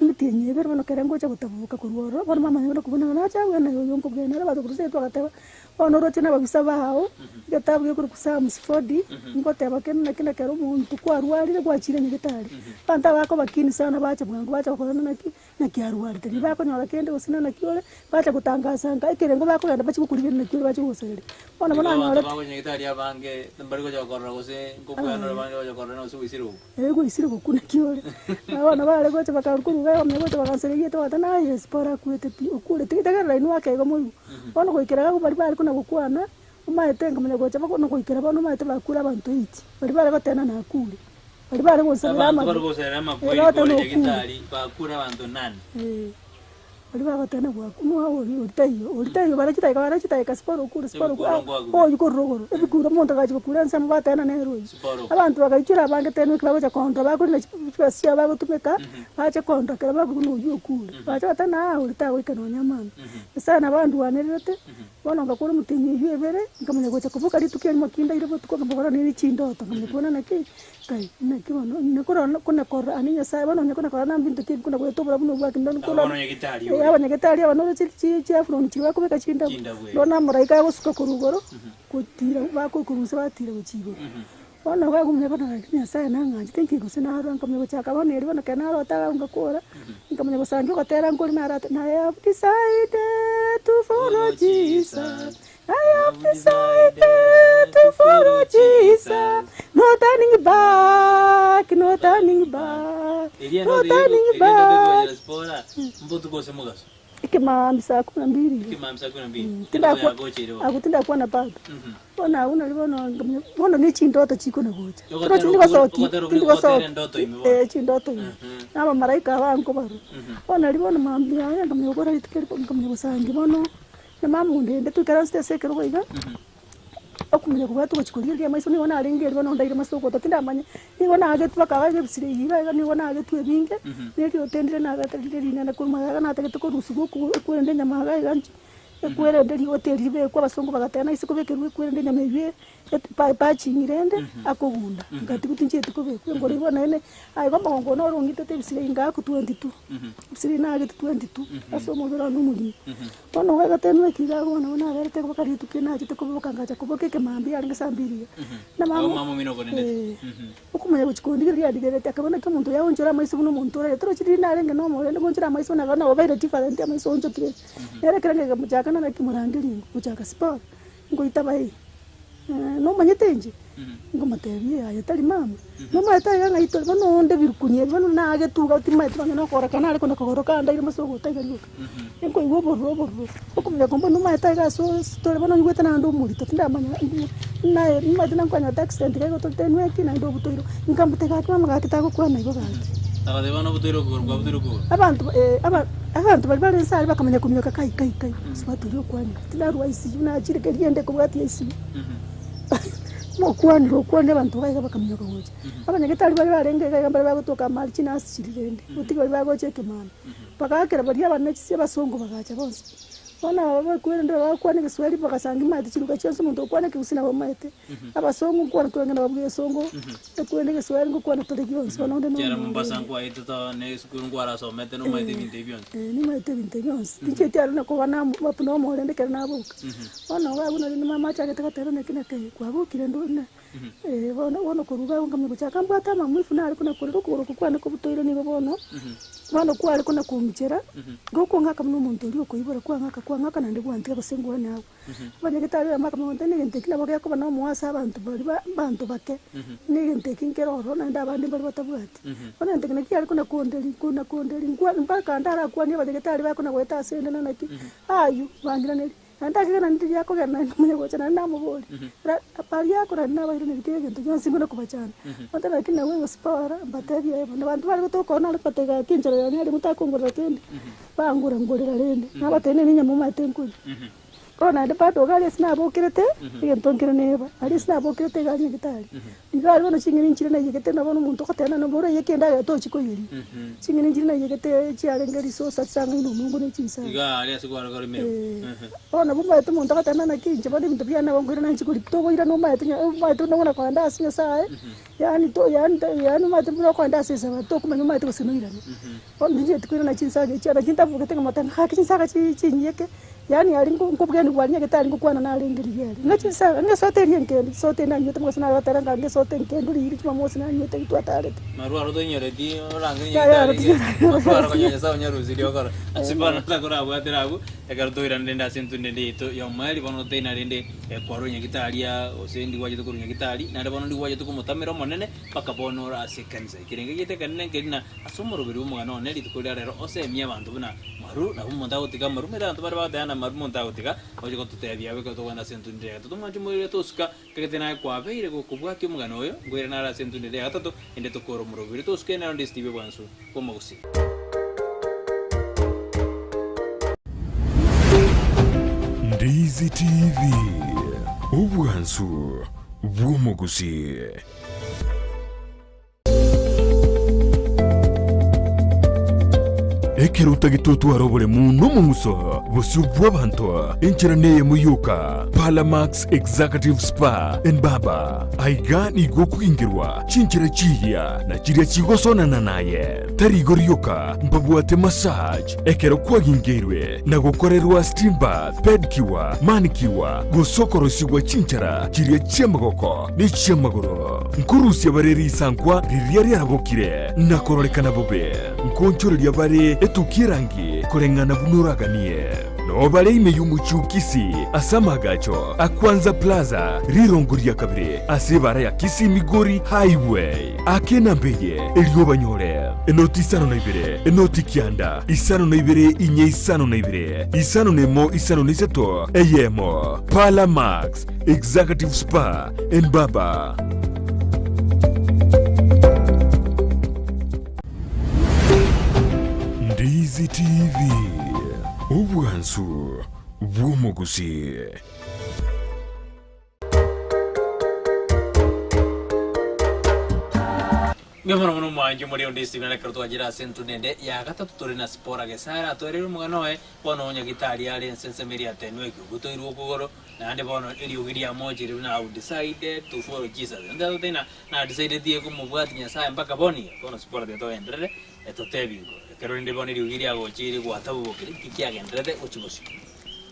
emetienyi ebere bono ekero ngocha gotaboboka korwa ororo, bono bamanya buna kobuna ng'a nacha abwo naye oyo nkobwena ere abanto korwa seito bagateba, bono oroche na ababisa bao, egetabu gekorokwa Psalms 40, ngoteba kende naki na kera omonto kwarwarire gwachire nyagetari. Abanto aba bakoba keen sana bacha bwango bacha gokorana naki. Naki arwarete, riria bakonyora kende gose na naki ore, bacha gotangaasa nka ekerengo bakogenda bachie gokorigereria naki ore bachie gogosareria. Bono Nigo bono abanto anyorete. bagocha nyagetari abange mbari gocha gokorora gose nkobwana ore bande bagocha korora gose gwaisire gokwa. Ee gwaisire gokwa naki ore. Na bono bare gocha bakarwa iga bamanya gocha bagansereria egento bagoteba naye Yeso pore akwete pi, okure tiga tegerera inwe ake igo moigwe. Bono goikera iga baria bare kona gokwana, omaete nkamanya gocha bako na goikera bono omaete bakure abanto eight, baria bare gotena nakure. Baria bare gonsabera Abanto amabe. bare gosabera amakweri Eh, kore bagoteba nokure. nyagetari, bakure abanto nani? Eh, baria bagoteba nabwakunwa oria oria taiyo, oria taiyo bare chidaeka bare chidaeka siporo okure siporo okure Ebikuro ah, nkwaguire. oywo korwa rogoro, ebikuro omonto agacha gokura ensemo bateba nere oyio. Siporo okure. Abanto bagaichora abange tene ekero bagocha kondora bakorina chibesa chiabo bagotumeka, bache kondora ekero bakorwa buna oywo okure. Bacha bateba ng'a oria tagoika nonya mambia. Nyasaye nabo andwanererete. Bono ngakora omotienyi oyio ebere, nkamanya gocha koboka rituko erimo kindaire botuko nkamanya korora nere chindoto, nkamanya kobana naki, Ngai, naki bono nakorora kona korora ane Nyasaye, bono onye kona korora na mbinto ki ebi kona goeta oborabu na obwaki ndone Aba korora bono nyagetari eh, ore. abanyagetari aba noroche chi chiafuroni chiria bakobeka chindabu, Chindabu, eh. bono amaraika agosuka korwa igoro, gotira bakokorwa inse batira gochia igoro. Bono iga agumia bono gaki Nyasaye nang'anchete inki gose narora nkamanya gochaka bono erio bono ekero narota iga ngakora, nkamanya gosangia ogotera nkore narate I have decided to follow Jesus, I have decided to follow Jesus, no turning back, no turning back, Eria no ndoto turning eria ndoto back. ekwanyora sipora, mbotuko gose mogaso. Ekemaambia saa kumi na mbili iga. Ekemaambia saa kumi na mbili. Mm, tindakwa Yagocheire bono. abwo tindakwana bado. Bono abwo nari bono nkamanya bono ne chindoto chikona gocha. Ogotera Torochi ndigosoki, ogotera tindigosoki. ogotera endoto ime bono. Eh, chindoto ime. Na abamalaika aba nkobarwa. Bono nari bono mambia yaye nkamanya gokora rituko erimo nkamanya gosangi bono, na mama ondende toikaransete ase ekerogo iga. Okomanya kobwate ogochia korigereria amaiso nigo narenge erio bono ndaire mase ogotwa tindamanya, nigo nagetwe bakaba ebisire eyio iga iga nigo nagetwe ebinge, na erioto ndire nagete rire rinene korwa magega natagete korusiwa oko ekwerende enyama iga iga nchi, ekwerende rigote erio ribekwe abasongo bagateba naise kobekerwa ekwerende enyama eywo e pa paching'i rende akogunda, ngatiga tinchieti kobekwa engoro igo naende, aye igo omogongo one ore ong'itete ebisire ebi ngaakwa 22, ebisire ebi naagete 22 ase omobere one omogima. Bono gagatenwa ekiga agwo bono naberete koboka rituko eri nachete koboka ngacha koboka ekemambia yarenge saa mbiri iga. Na Agwo mama mama omino okorendete. eh, okomanya gochia kondigereria riandigerereti akaba naki omonto oyo aonchore amaiso buna omonto ore torochi riria narenge na omorende goonchora amaiso buna bono obeire different amaiso aonchokire. Nere ekero ngegemochaka naki morangeria ingo, gochaka siporo, ngoitaba eh. Nomanyete inche? Nkomotebia, Yaya tari mama. Nomanyete iga ng'a itore bono onde birukunia ebi bono nagetuga timanyeti nonye nokogoro nare kona kogoro kandaire mose ogota iga rioka. Nkoigwa obororo obororo, okomanya kwabo nomanyete iga ase ase tore bono oigwete naende omorito tindamanya naye nimanyete nankwanyorete accident iga igo totenwe ki naende obutoire. Nkamotebia gaki mama gaki tagokwana igo gaki. Agateba bono obutoire okogoro kwabutoire okogoro. Abanto abanto baria bare inse aria bakamanya kominyoka kai kai kai, ase batoria okwanire. Tinarua ICU, nachire keria ende kobwatia ICU. Mokwanire okwanire abanto iga iga bakaminyoka gocha. Abanyagetari baria barenge iga iga mbare bagotoka amari chinurse chiria rende, gotiga baria bagocha ekemambia. Bagaakera baria abana chisi abasongo bagacha bonsi. Bono aba bakwerende bagakwana egeswahili bagasangi maete chiruga chionsi omonto ogokwana ekegusii nabo amaete. Abasongo nkwana tore ng'a nababua egesongo, ekwende egeswahili ngokwana tore gionsi bono onde Chiara nomonge Mombasa ere. nkwaete to na esukuru nkwarasomete nomaete ebinto ebi bionsi. Eh, nimaete ebinto ebi bionsi, tinchieti aro nakoba na buna omorende ekero naboka. Bono iga abwo naende mama achagete goteba naki naki kwabokire ndune, bono bono korwa iga abwo nkamanya gochaka mbwate amamwifu nare kona korera okogoro okwo kwane kobutoire nigo bono, bono kware kona kong'ichera, gokong'aka buna omonto oria okoibora kwang'aka kwang'aka naende gwantiga gose ngwane agwo. Abanyagetari bamwe bakamanya ng'a negento eki nabo gekoba nomoa ase abanto baria ba abanto bake, na egento eki nkere ororo naende abande mbare batabwati. Bono egento eke naki kiare kona konderi kona konderi nkwa mpaka ndarakwanie abanyagetari bakona goeta ase ende na naki, aywo bangiraneria. Naende akegena ndiria akogenda naende omanye gocha naende namoboria, ra baria akora nabairaneria kera egento gionsi mbuna kobachanda. Ontebia lakini nawe gosipora mbatebie aye bono, abanto bare gotoka ororo nare kobatebia gaki enchera yane aria motakongorera kende. Bangora ngorera rende, nabatebia nere enyama omanyete nkoria. Bono naende bado iga aria ase nabokerete, egento nkere neba, aria ase nabokerete iga aria nyagetari, iga aria bono ching'eni nchire naiyegete na bono omonto ogoteba nane mboro oiyeke endagera tochi koyeria. Ching'eni nchire naiyegete chiarenge risosa chisang'aine omongo ne chinsaga. Iga aria ase kware kore emeremo. Bono nabo omanyete omonto ogoteba nane naki inche bono ebinto biane nabo nkoirana inche koria tokoirana omanyete ng'a omanyete buna okona kogenda ase Nyasaye, yaani to yaani to yaani omanyete buna okogenda ase esabato tokomanya omanyete gose noirane. Bono tinchieti koirana chinsaga echio, naki ntabogete ng'a motebe ng'a gaki chinsaga chi chinyiyeke, yaani aria nko nkobweniwa aria nyagetari ngokwana narenge riria erio. Ng'a chinsaga, ng'a esote eria enkendu, chisote ende nanywete mogaso nare goteba ng'a esote enkendu riria jumamosi nanywete erio twatarete. Marwa aro toinyoreti orange Yaya aro nyagetari tinyora- marwa aro konya Nyasaye onyarusirie okoro. Ase bono takorabwatera abwo, ekero toirane rende ase entunda ende yaito ya omoerio bono toteina rende kwarwa nyagetari aa gose ndi gwachete korwa nyagetari, naende bono ndi gwachete komotamera Omonene mpaka bono ore ase ekanisa. Ekerenge giaito ekenene nkeri na Ase omoroberi bw'omogano one rituko ria rero osemie abanto buna mwarure. Amaru, nabo omonto agotiga amaru, omanyete abanto bare bagoteba ng'a amaru omonto agotiga, oche gototebia abwo ekero tokogenda ase entundire ya gatato. Mwanche moirire tosuka, kagete naye kwabeire gokobwatia omogano oyo, nkoirane naro ase entundire ya gatato, ende tokore omorobio. Tosuke nero ndisi tibe bwansu bw'omogusii. Ndizi TV, obwansu bw'omogusii. Ekero otagete otware oboremu nomong'uso bosio bw'abanto, enchera neyemo yoka, Parlamax Executive Spa and Barber. Aiga nigo okogingerwa chinchera chiiya na chiria chigosonana naye. Tari igo rioka, mbabwate massage ekero kwagingeirwe na gokorerwa steam bath, pedicure, manicure, gose okorosigwa chinchara chiria chi'amagoko ne chi'amagoro. Nkorusia bare risankwa riria riarabokire na kororekana bobe, nkoonchoreria bare etukia erangi koreng'ana buna oraganie. Noo bare ime y'omochie o Kisii ase amaagacho a Kwanza Plaza, rirongo ria kabere ase ebaara ya Kisii Migori Highway. Aka enamba eye erio obanyore, enoti isano na ibere, enoti kianda, isano na ibere inye isano na ibere, isano na emo isano na isato, eyemo. Parlour Max, Executive Spa and Barber. Ndizi TV, obwansu bw'omogusii. Mbuya mono mono omwanchi omorero onde Stephen ekero twachire ase entunda ende ya gatato tore na Sipora Gesare atoereire omogano oye bono onyagitari are ense ensemo eria atenwe ekiogotoirwe okogoro naende bono eriogi riamochire buna I decided to follow Jesus onde tatotebi na na decided komobwati Nyasaye mpaka bono iga bono Sipora tiga togenderere etotebi igo ekero rende bono eriogi riagochire gwatabobokire nki kiagendererete gochia bosio.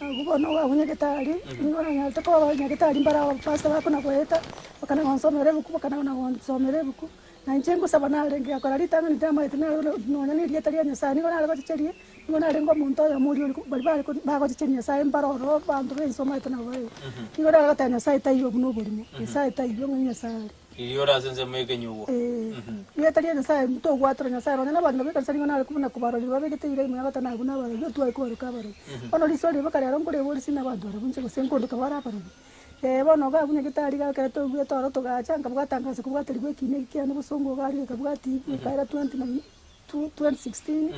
Agwo bono agwo nyagetari, nigo nanyarete koba nyagetari mbare abapastor bakona goeta, bakana gonsomera ebuku bakana na gonsomera ebuku, na inche ngosaba narenge gakora ritang'ani ntamaete naro nonya na erieta ria Nyasaye nigo nare gochecheria, nigo narenge omonto oyomo oria ore baria bare bagochecheria Nyasaye mbare ororo abanto ba ense omanyete nabo bare iga. Nigo nare goteba Nyasaye taiyo buna oborimo, Nyasaye taiyo ng'a Nyasaye are. Riria ore ase ensemo y'ekenyugwa. Ee, rieta ria Nyasaye ntogwatora Nyasaye nonya nabang'ina b'ekanisa nigo nare buna kobaroria babegete eira ime agoteba naye buna abarogi otware kobaroka abarogi. Bono risoa riria baka rero nkoreba ore sina abanto barabwo inche gose nkondoka bare abarogi. Ee bono iga abwo nyagetari iga ekero toigwete oro togacha nkabwata ngase kobwaterigwa ekina eki kiane bosongo iga aria gekabwatia gekaera 29 2016,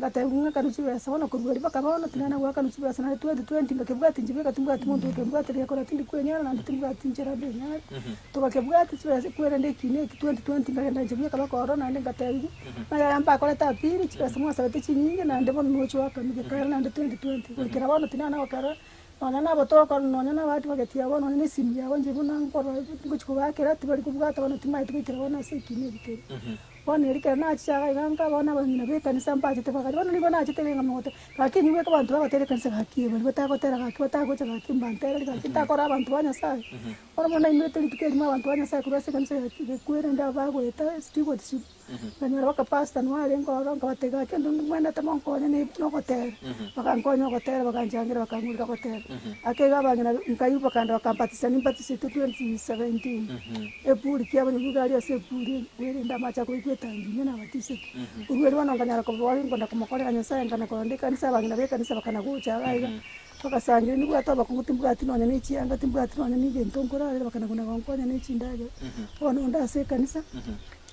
ngatebiwa ng'a kanu chibesa bono korwa erio mpaka bono tinana goakanwa chibesa naende 2020 ngakebwati inche bweka timbwati monto okembwatera gekora tindi kwenyara naende timbwati nchera ndenyare. Togakebwati chibesa kwerende ekina eki 2020 nkagenda inche bweka mpaka ororo naende ngatebiwa, ng'a yaya mbakorete appeal chibesa mwasabete chinyinge naende bono noche oakanwe gekaera naende 2020 goikera bono tinana gokera nonya na abotoko nonya na abadvocate abo nonya na esimu yabo inche buna nkorora ngochi kobaakera tibari kobwata bono timanyeti goikera bono ase ekina eki kere. Bono erio ekero nachiche iga iga nka bono abang'ina b'ekanisa mbachete bakaria, bono nigo nachete iga ng'a gaki inwe bweka abanto bagotera ekanisa gaki baria batagotera gaki batagocha gaki mbantereri gaki ntakora abanto ba Nyasaye. Bono bono nainwete rituko erimo abanto ba Nyasaye korwa ase ekanisa ya Kigekwerende aba bagoeta stewardship, nkanyora baka pastor noo arenge ororo nkabatebia gaki onde nimwenerete monkonye ne nogotera, bagankonya ogotera baganchangera bakang'urera ogotera. Ake iga abang'ina nkaigwa bakagenda bakambatisa nimbatisetwe 2017. Epuri ki abanyene nigo aria ase epuri kwerende amache akoigwa etangi ime nabatisete. Korwa erio bono nkanyara koboa nkonda komokorera Nyasaye nkana korenda ekanisa abang'ina b'ekanisa bakana gocha iga iga, bagasangereria nibwate obokong'u timbwati nonya na echianga timbwati nonya na egento nkorarera bakana kona gonkonya na echindagera. Bono onde ase ekanisa,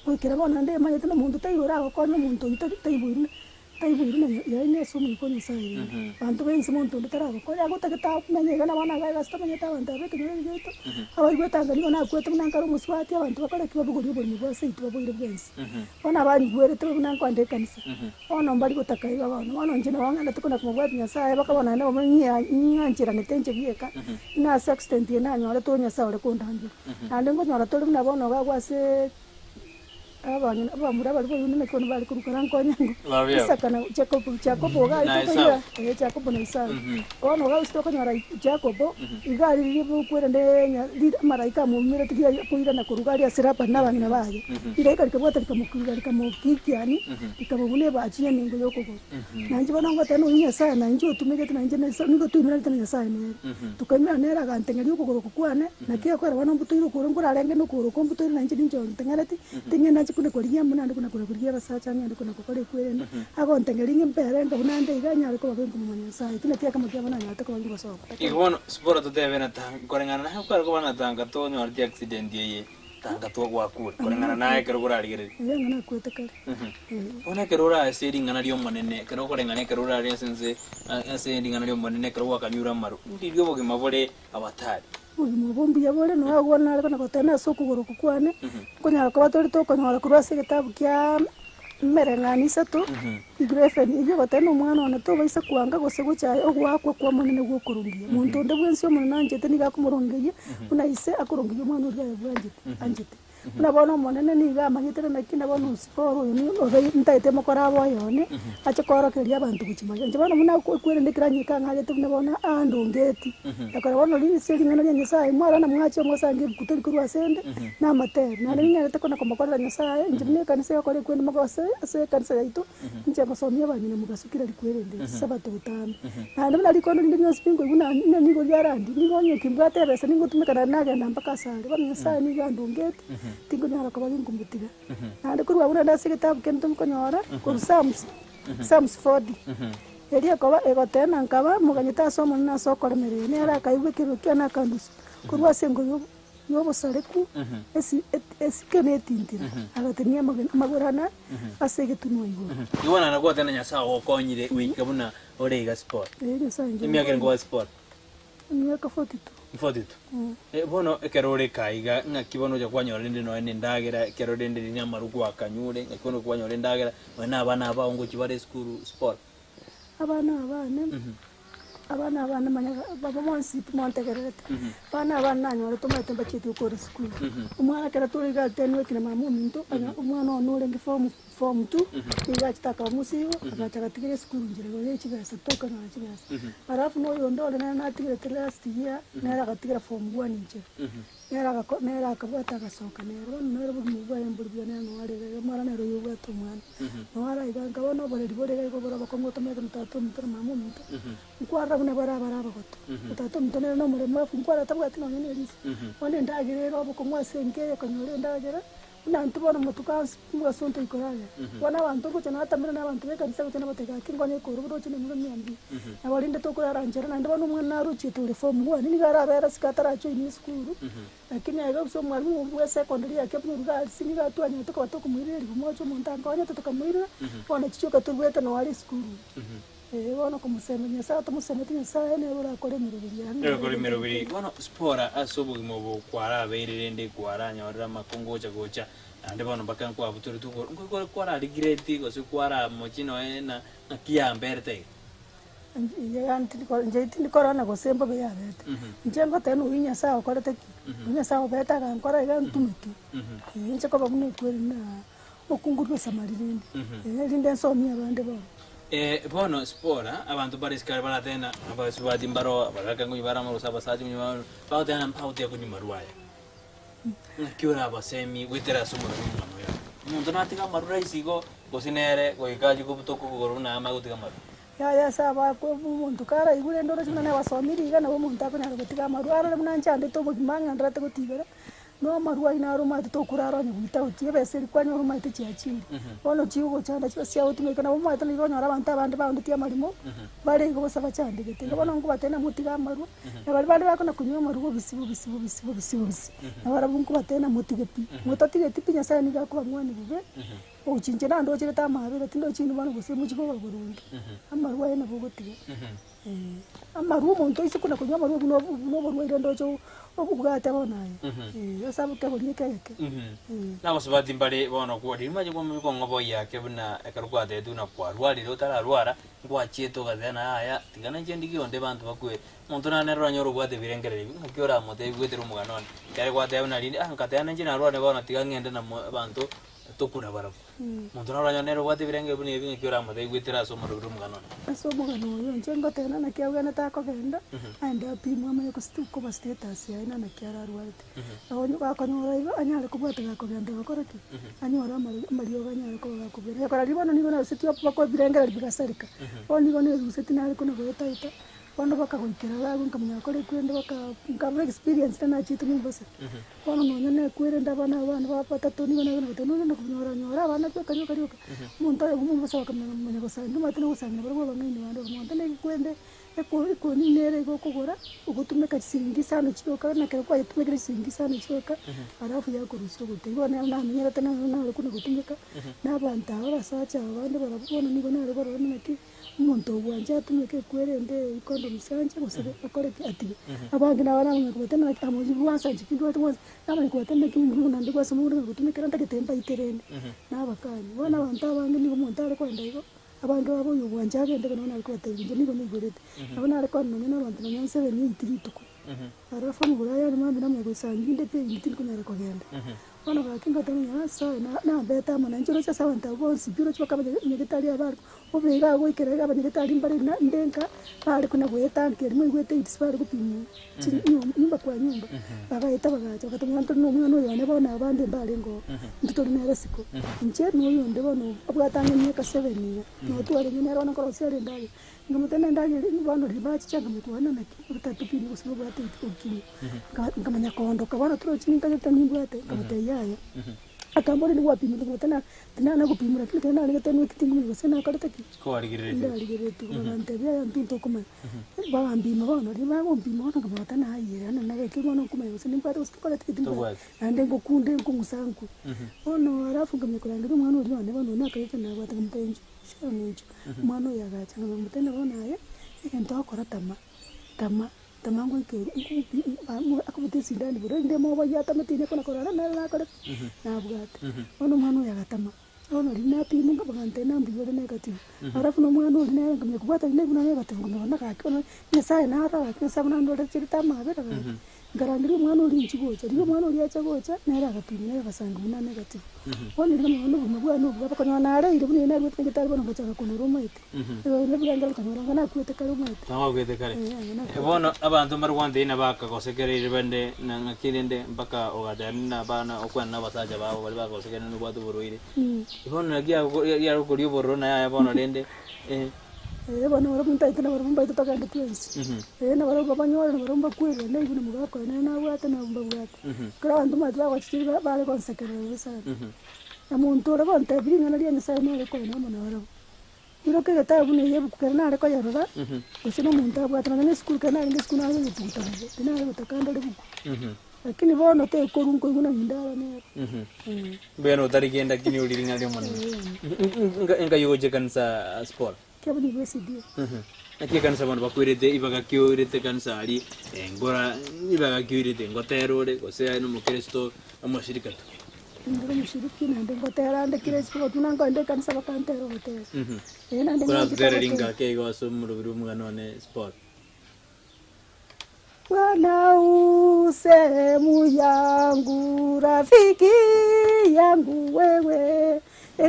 goikera bono naende emanyete na omonto taiyo oragokonye omonto oyio tari taiboiri. Taiboirwe na yaani ase omoika o Nyasaye rende. Abanto b'ense monto onde taragokonya, agotagete akomenya iga na abana baye gose tamanyete abanto aba ekenyoro eke giaito, abaigwete anga nigo nakwete buna nkare omosubati, abanto bakore ki babogorie oborimo bwa seito baboire bwensi. Bono abanyigwerete buna nkoenda ekanisa, bono mbari gotaka iga bono, bono inche nabo ng'endete kona komobwatia Nyasaye mpaka bono naende bono ng'ia ng'ancheranete inche bieka, buna ase accident eye nanyorete oo Nyasaye ore kondangeria. Naende nkonyora tore buna bono iga agwo aseee. Abang'ina abamura baria boyundu naki bono bare korwa karankonyango Baria. Isaka na Jakobo, Jakobo iga Na aye Esau. tokoira eh, Jakobo na Esau. Bono iga ase tokonyora Jakobo, iga aririe bokwerende ng'a ri- amaraika amoumerete riria akoirana korwa iga aria ase Labani na abang'ina baye. Rilaika rikabwata rikamokiira rikamokikiani, rikamobuna ebachi y'emengo y'okogoro. Na inche bono ngoteba nonya Nyasaye na inche otumegete na inche na Esau nigo twaimeranete na Nyasaye nere. Tokaimerana nere aganteng'eria okogoro oko kwane, naki ekorora bono mbutoire okogoro nkorarenge na okogoro oko mbutoire na inche ninche onteng'ereti, ting'enda nche. kona korigia amo naende kona korigia abasacha ng'ende kona gokora ekwerende, agontengeria ng'a mpere enka buna nde iga nyare koba genkomomanya Nyasaye. Ekio nakio ekemo kiabo nanyarete koba gingosoka. Igo bono sibora totebe na tanga koreng'ana naye okware koba na tanga tonyoreti accident eye tanga twagwakure koreng'ana naye ekero korarigereria. Eeh ng'a nakwete kare. Eeh. Bono ekero ore ase ring'ana ri'Omonene, ekero okoreng'ana ekero orare ase ense ase ring'ana ri'Omonene ekero gwakanyure amaru, ndiria obogima bore abatari. Obogima obo mbuya bore, nonya agwo nare kona goteba ase okogoro okwo kwane, nkonyara koba tore tokonyora korwa ase egetabu kia emereng'anio isato, 11, eyio egoteba na omwana one tobaisa koanga gose gochaya ogoakwa kw'Omonene gw'okorongeria. Monto onde bwensi Omonene anchete nigo akomorongeria, buna ise akorongeria omwana oria aye bwanchete anchete. Buna bono Omonene nigo amanyete ng'a naki na bono osike ore oyo ni obe ntaete mokore abe oyone, ache koorokereria abanto gochia magega. Inche bono buna okwerende ekero anyete ang'agete buna bono andongeti, ekero bono ase ring'ana ria Nyasaye mwarora na mwache mwasange ebuku tori korwa asende, na amatero. Naende ninyarete kona komokorera Nyasaye, inche buna ekanisa egokora ekwende mogose ase ekanisa yaito, Inche ngosomia abang'ina mogaso kera rikwerende Esabato botambe. Naende buna rikondo rinde rionsi pi nkoigwa na na nigo riarandi, nigo onye kimbwate ebesa ningotumeka naende nagenda mpaka ase are. Bono Nyasaye nigo andongeti, tinkonyara koba ginkomotiga. Naende korwa abwo naende ase egetabu kende tonkonyora, korwa Psalms, Psalms 40, eria ekoba egoteba nkaba moganyete ase Omonene ase okoremereria, nere akaigwa ekerero kiane akandusia korwa ase engo ya yobosareku, esi esike na etintira, agatenia amagena amagoro ane ase egetunwa igoro. Igo bono nagwate na Nyasae ogokonyire goika buna ore iga sport. Ee, Nyasae inche Emiaka ere nkoba sport. Emiaka 42. 42. Eh, bono ekero ore kaa iga ng'aki bono ocha kwanyora rende nonya na endagera ekero rende riria amaru gwakanyure ng'aki bono kwanyora endagera nonya na abana abao ngochia bare esukuru sport. Abana abane, abana abane manya baba bonsi pi mwantegererete, abana abane nanyorete omanyete mbachieti gokora esukuru. Omwana ekero tore iga ateneneti na mama ominto, onye omwana one orenge form form two, nigo achete akaba mosigo, agacha agatigera esukuru nchera igoro ya chibesa tokonyora chibesa. Alafu na oyonde ore nere natigerete last year, nere agatigera form one inchera. Nere agako nere akabwata agasoka nere, bono nere obogima bwaye mbori buya nere noyo are iga iga, omwana nere oyo obwate omwana. Noyo ara iga nka bono oboreri bore iga iga obore obokong'u otomanyete na tata ominto na mama ominto, nkwarora buna bare abare abagotu. Na tata ominto nere na omoremafu, nkwarora tabwati nonye na eriso. Bono endagera ere obokong'u ase enka eye okonyora endagera, buna intwe bono motuko ase omogaso ntoikorarera. Bono abanto ngocha natamera na abanto ba ekanisa gocha nabatebia gaki nkonye korwa oroche na emurwa mia mbili. Nabo rende tokorara nchera naende bono omwana narochiete ore form one nigo arabere asike atarajoinia esukuru, lakini aiga gose omwalimu bwa esecondary ya Kebnur Girls nigo atwanyete koba tokomoirera ribumocha omonto ankonyete tokamoirera, bono chichioka toruete noo are esukuru. Ee bono komosemia Nyasaye tomosemeti Nyasaye nere orakore emeroberi yaye Nere okore emeroberi. Bono spora ase obogima obo kwarabeire rende kwaranyorire amakongo gocha gocha naende bono mpaka nkwabutoretwe okoro nko kwara regret gose kwaramochie nonya na ng'aki yamberete iga. Inche tindikorora gose mbobe yabete, inche ngoteba noyio Nyasaye okorete ki? Oyio Nyasaye obete agankora iga ntumeke, inche koba buna ekweri na omokungu bw'esamari rende, erinde nsomie abande bono. Bono sipora, abanto bare isiko aria baratena, abasubati mbaro, abagaka nkonywa bare amo gose abasacha nkonywa bare amo, bagoteba mpagotiga konywa amarwa aya. Ng'aki orabasemi goetera ase omorero omwana oyo aya? Omonto natiga amarwa rahisi igo, gose nere goika achie kobutoka okogoro buna amanye gotiga amarwa? Yaya ase abakwe omonto karaigwe rende oroche buna nabasomire iga nabo omonto akonyara gotiga amarwa arore buna nchandete obogima ng'endererete gotigera, na amarwa ayio naro omanyete tokorara onye without ebesa eria kwanyora omanyete chiachire. Bono chigogochanda chibe chiagotumeka nabo omanyete nigo okonyora abanto abande baondetie amarimo, bare igo bosa bachandegete. Igo bono nkobatebia ng'a motige amarwa, na baria bande bakona konywa amarwa bobisi bobisi bobisi bobisi bobisi, nabarabwo nkobatebia ng'a motige pi. Motatigeti pi Nyasaye nigo akobang'wania bobe. Ogochia inche nandocherete amaabera, tindochi inwe bono gose mochie koba boronge. Amarwa aye nabo ogotiga. Eh, amarwa omonto oise kona konywa amarwa buna obo buna oborwaire ndoche obwate bono aye. Eh, ase abwo kegori eke egeke. Eh. Nabasubati mbare bono kwa riria mwacha kong'oboyia ake buna ekero kwatebiwe buna kwarwarire otararwara, nkwachiete ogateba na yaya tiga nainche ndigie onde banto bakwe. Omonto nare nere oranyore obwate ebirengererio ebi, ng'aki oramotebie bwetere omogano one. Ekero gwateba buna rinde ah nkateba nainche narwarire bono tiga ng'ende na mo abanto Tokure barabwo. Omonto naro oranyore nere obwate ebirenge buna ebi ng'aki oramotebie goetera ase omoroberi omogano one. Ase omogano oyo, inche ngoteba naki abwenerete akogenda, aende apimwe amanye koba status yaye na naki ararwarete. Onye gakonyora igo, anyare kobwata gakogenda gokora ki? Anyore amariogo anyare koba gakobwena. Ekero riria bono nigo narusetie mpaka ebirengererio bigasareka, bono nigo nerusetie nare kona goeta eta. Bono bakagoikera iga abwo nkamanya gokora ekwende baka nkabora experience ere nachiete Mombasa. Bono nonye na ekwerende abana aba bane ba batato nigo nagenda goteba nonye na konyora nyora abana rioka rioka rioka, omonto oyomo Mombasa bakamanya manya gosangi omanyete na ogosangi nabarabwo abang'aini bande omonto na egekwende eko ekonini nere igo okogora, ogotumeka chisiringi isano chioka na ekero kwayetumekire chisiringi isano chioka, alafu yakorusia ogote. Igo nere namenyerete naro nare kona gotumeka, na abanto aba abasacha aba bande barabwo bono nigo nare korora buna ki. Omonto obwancha atumeke ekwerende econdoms anche gose akore ki atige. Abange nabo baramanya kobwate naki amochi bwansa inche tindwati bwansa, namanya kobwate naki buna naende gwasoma buna gotumekera ntagete mbaite rende, nabakani. Bono abanto abange nigo omonto are kogenda igo, abange babo oyo obwancha agende igo nabo nare kobatebia inche nigo naigorete. Nabo nare kogenda nonya na abanto nonya seven eight rituko. Alafu amagoro aya are mambia namanya goisangia inde pi inde tindi konyara kogenda. Bono gaki ngateba ng'a Nyasaye na nambete amo nainche roche ase abanto abwo bonsi pi roche bakaba nyagetari abare bobe iga agoikera iga abanyagetari mbare na inde nka bare konya goetanka eria mwaigwete aids bare gopimwa chi nyumba kwa nyumba. Bagaeta bagacha bagateba ng'a ntore na omwana oyo one bono abande mbarenge oo, intwe tore nere isiko. Inche na oyonde bono obwate ang'e emiaka seven iga, nabo twarenge nere bono nkorosia are endagera. Nkamotebia nendagera eria bono riria bachicha nkamanya kwana naki otatopimia gose nobwate okimwa. Nkamanya koondoka bono torochi ninkagete nimbwate, nkamotebia yaya. Akamboria nigo gwapimire nkamotebia na tinana gopimwa lakini ekero naregete nweki tingomanya gose nakorete ki? Kwarigereretie. Ndarigereretie bagantebia yaya intwe ntokomanya. Bagampima bono, riria bagompima bono nkamanya naayire yaani nagaki bono nkomanya gose nimbwate gose tikoreti ki timbwati. Tobwati. Naende ngokunde nkong'usa nkwe. Bono alafu nkamanya korangeria omwana oria one bono nakagete nabwate nkamotebia inchuo. Chiaminto, omwana oyo agacha akamotebia bono aye, egento ogokora tama, tama, tama ngoika akobote esindani buna rende moboyia atamete ine kona korora nere nakorete ki? Nabwate. Bono omwana oyo agatama, bono riria napima bagantebia na mbuya ore negative. Alafu na omwana oria nere nkamanya kobwata rinde buna negative nkamanya bono gaki bono Nyasaye naro gaki Nyasaye buna andorete chirete amabera gaki. Nkarangeria omwana oria inche gocha, riria omwana oria acha gocha, nere agapimwa nere agasanga buna negative. Bono riria nkamanya buna obogima bwane obuya bakonyora nareire buna ere naruete nyagetari bono ngachaka konora omoete. Ebirengererio nkanyora anga nakwete kare omoete. Nabo okwete kare. Eh, anga nakwete. Bono abanto mbare gwantebi na bakagosekereire bande na ng'aki rende mpaka ogateba na abana okwana na abasacha babo baria bakagosekereire nobwate oborwaire. Bono naki yagokoria obororo na yaya bono rende eh. Ee, bono barabwo ntaete nabarabwo mbaete togende twensi. Ee, nabarabwo babanyore, nabarabwo mbakwerere, naigwe na omogaka oye nere nabwate, nabwo mbabwate. Ekero abanto omanyete bagochichire ba- bare gonsekerera bobe sana. Na monto ore gontebia ring'ana ria Nyasaye nere koena amo nabarabwo. Iroka egetabu buna eye ebuku kere nare koyerora, gose na omonto abwate nonya na esukuru kere narenge esukuru nare gotuguta bobe, tinare gotaka ndore buku. Lakini bono tekorwa nkoigwa nonye ndaba nere. Ee. Mbwenu otari kende lakini ori ring'ana ri'Omonene. Enkai ogocha ekanisa sport. Kiabo nigo esidie. Naki ekanisa bono bakwerete ibaga ki oirete ekanisa aria ngora ibaga ki oirete ngotera ore gose aye nomokristo omoshirika tu. Ninde omoshiriki naende ngotera ande kera isiko buna nkoenda ekanisa bakantera ogotera. Ee naende Kora ng'anchete totera ogotera. ringaki igo ase omoroberi bw'omogano one sport. Bwana u sehemu yangu, rafiki yangu wewe,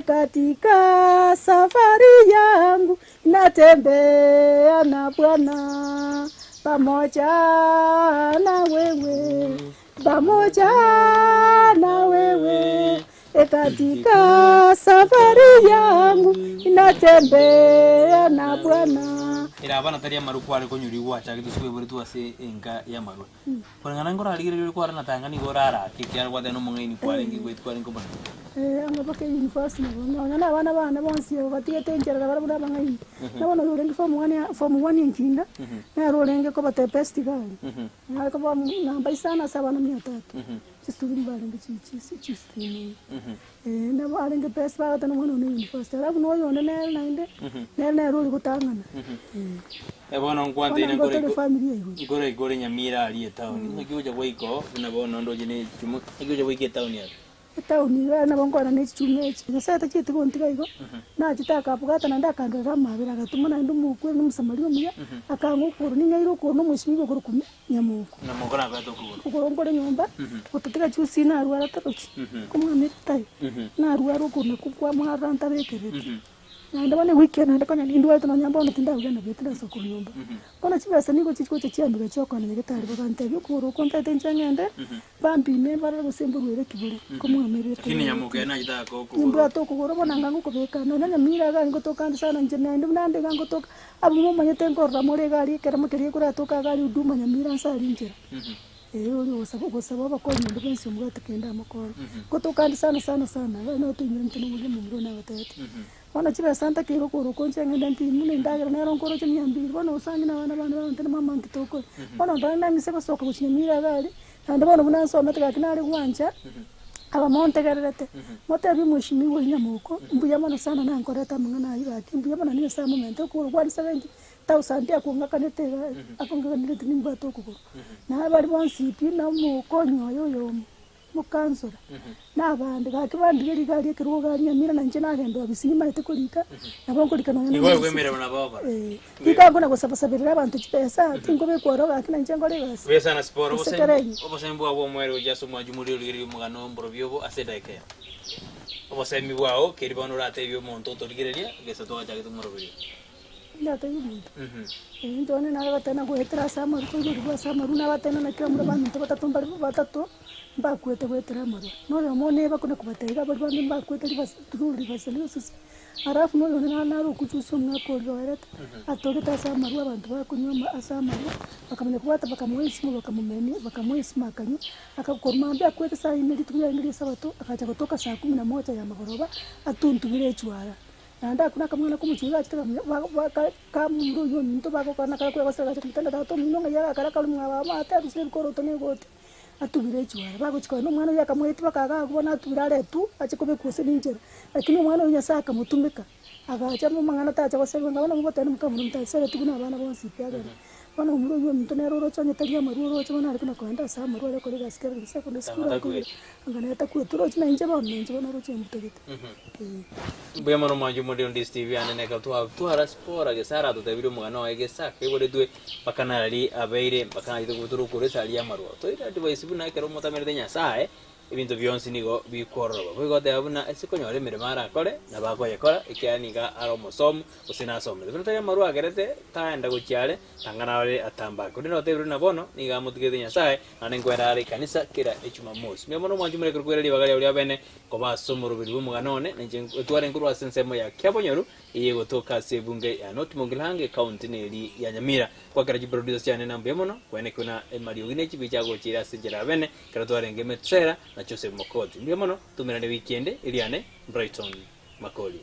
katika safari yangu natembea na Bwana pamoja na wewe, pamoja na wewe, katika safari yangu natembea na Bwana. Ere abana tari amarwa kware konyurigwa gwachagete ase kwaiboretwe ase enka y'amarwa. Koreng'ana nkorarigereria ore kware natanga nigo orarake ekiagera gwateba nomong'aini kwarenge goetwa kwarenge komanya. Eh, anga mpaka university nabo nonya na abana bane bonsi aba batigete enchera nabarabwo na abang'aini. Na bono oyo orenge form one ya form one enkinda, nere orenge kobata ebest girl. Nare koba namba isano ase abana mia tatu. Chisukuru barenge chi chi chisukuru eh, nabo arenge best bagoteba omwana one university. Alafu na oyonde nere naende, nere nere ore gotang'ana eh. Eh, bono Bono nkwanteire nigo nkore tore igo family ya igoro. nkore igo ore Nyamira aria etown. Ng'aki ogocha goika oo buna bono ndoche ne echichumu, ng'aki ogocha goika etown ere? Etown iga nabo nkorora ne chichuma echi, Nyasaye tachieti gontiga igo, nachete akabwata naende akandorera amabera, agatoma naende omokwe na omosamaria omuya, akang'a okoro, ning'aire okoro na omosibwa okorokwa Nyamoko. Nyamoko nabwate okogoro. Okoro nkore nyomba, gotatiga chusi narwara torochi, komwamire tayo, narwara okoro nakwo kwamwarora ntabekereti. Naende bono ewiki eye naende konya nindwarete nonya bono tindagenda buya tindasoka korwa nyomba. Bono chibesa nigo chigocha chiambega chiokona nyagetari bagantebia okogoro okwo ntaete inche ng'ende, bampime barore gose mborwaire ki bore, nkomwamererete Lakini nyamoke nachete okogoro. Nimbwate okogoro bono anga ngokobeka nonya nyamira iga ngotoka ande sana inche naende buna ande iga ngotoka, abwo momanyete nkorora more iga aria ekeremo keria gekoratoka iga aria huduma nyamira nse aria inchera. Ee oria ogosaba ogosaba obokonyi onde bwensi omobwate kende amokonye. Ngotoka ande sana sana sana, iga notoinyora intwe na omoriri omomura one agotebetie. Bono chibesa ntakeire okogoro okwo inche ng'ende mpimwe na endagera nero nkoroche mia mbiri, bono gose ang'e na abana bane bagontebia mama nki tokoria. Bono mpaka nang'ise gosoka gochia nyamira iga aria, naende bono buna nsomete gaki nare gwancha, aba montegererete, motebie omweshimiwa oyio nyamoko, mbuya mono sana nankorete amang'ana ayio gaki, mbuya mono Nyasaye amomente okogoro kwane 70 thousand akong'akanete iga akong'akanerete nimbwate okogoro. Na abare bonsi pi na omokonyi oye oyomo. Mokansora, na abande, gaki bandirie rigari ekerogo gari nyamira na inche nagenda obisi nimaete korika, nabo nkorika nonya na Nigo omoiseke. okoemererwa nabo ogokora. Eh, rika nkona gosabasaberera abanto chibesa, tinkobekwa ororo gaki na inche nkore egasi. Buya sana Siporo, Ase obosemi kera enye. obosemi bwao bw'omoerio gochia ase omwanchi moria origereria omogano mborobio obo ase edaika eye. Obosemi bwao keri bono oratebie omonto otorigereria gese twagachagete omoroberio. Ndatebie omonto, inche one nare goteba goetera ase amaru koiborigwa ase amaru nabateba naki abamura baminto batato mbare batato mbakwete goetera amarwa. Na oyomo one bakona kobatebia iga baria bande mbakwete rivers through riverseliosis, alafu na oyonde nare nare okuchusia omwaka oria oerete, atogete ase amarwa abanto bakonywa ama ase amarwa, bakamanya kobwata bakamoa esimo bakamomenia bakamoa esimo akanywa, aka korwa mambia akwete saa ine rituko riarenge ria esabato, agacha gotoka saa kumi na moja ya magoroba, atuntubire echuara. Naende akwo nakamwana komochie iga achete kamomura oyio ominto bagokana kare kwegosera agacha komotebia tata omino ng'ai agakora kare mwabo aterusire ebikoroto na egoti atubire echuara. Bagochia korora omwana oyio akamoetia mpaka iga bono atubire aretwe ache kobekwa ase rinchera. Lakini omwana oyio Nyasaye akamotumeka, agacha amang'ana tacha goserigwa ng'a bono mogoteba mokamura motaseretigwe na abana bonsi pi agende. Bono omomura oyio ominto nere oroche onye tari amarwa oroche bono are kona kogenda ase amarwa are gokora egasi kera rituko secondary school akoira anga nere takweti oroche na inche bono na inche bono oroche mbutogete eh. Mbuya mono mwanche omoriri onde Steve ane neka twatwara spora gese aratotebirie omogano oye gese akaiboretwe mpaka narari abeire mpaka nachete kobutora okoro esari y'amarwa. Toire advice buna ekero omotamerete Nyasaye Ebinto bionsi nigo bikwororoba. Boigo goteba buna ase konyora emeremo arakore, nabo akoyekora, ekiagera nigo are omosomu, gose nasomete. Buna tari amarwa agerete taenda gochia are, tang'ana arore atambake. Korende notebire buna bono nigo amotigete Nyasae, naende nkwenda are ekanisa kera Echumamosi. Mbuya mono omwanchi morekere koira ribaga riabo ria bene koba ase omoroberi bw'omogano one, na inche ntware nkorwa ase ensemo ya Kiabonyoru, eye egotoka ase ebunge ya North Mugirango, ecounty neri ya Nyamira. Gwakera chiproducer chiane na mbuya mono, kwenekwe na emariogi ne chibicha agochiira ase enchera ya bene, Ekero twarenge Metsera na Joseph Mokoti. Mbuya mono, tomerane wiki ende, eriane Brighton Makori.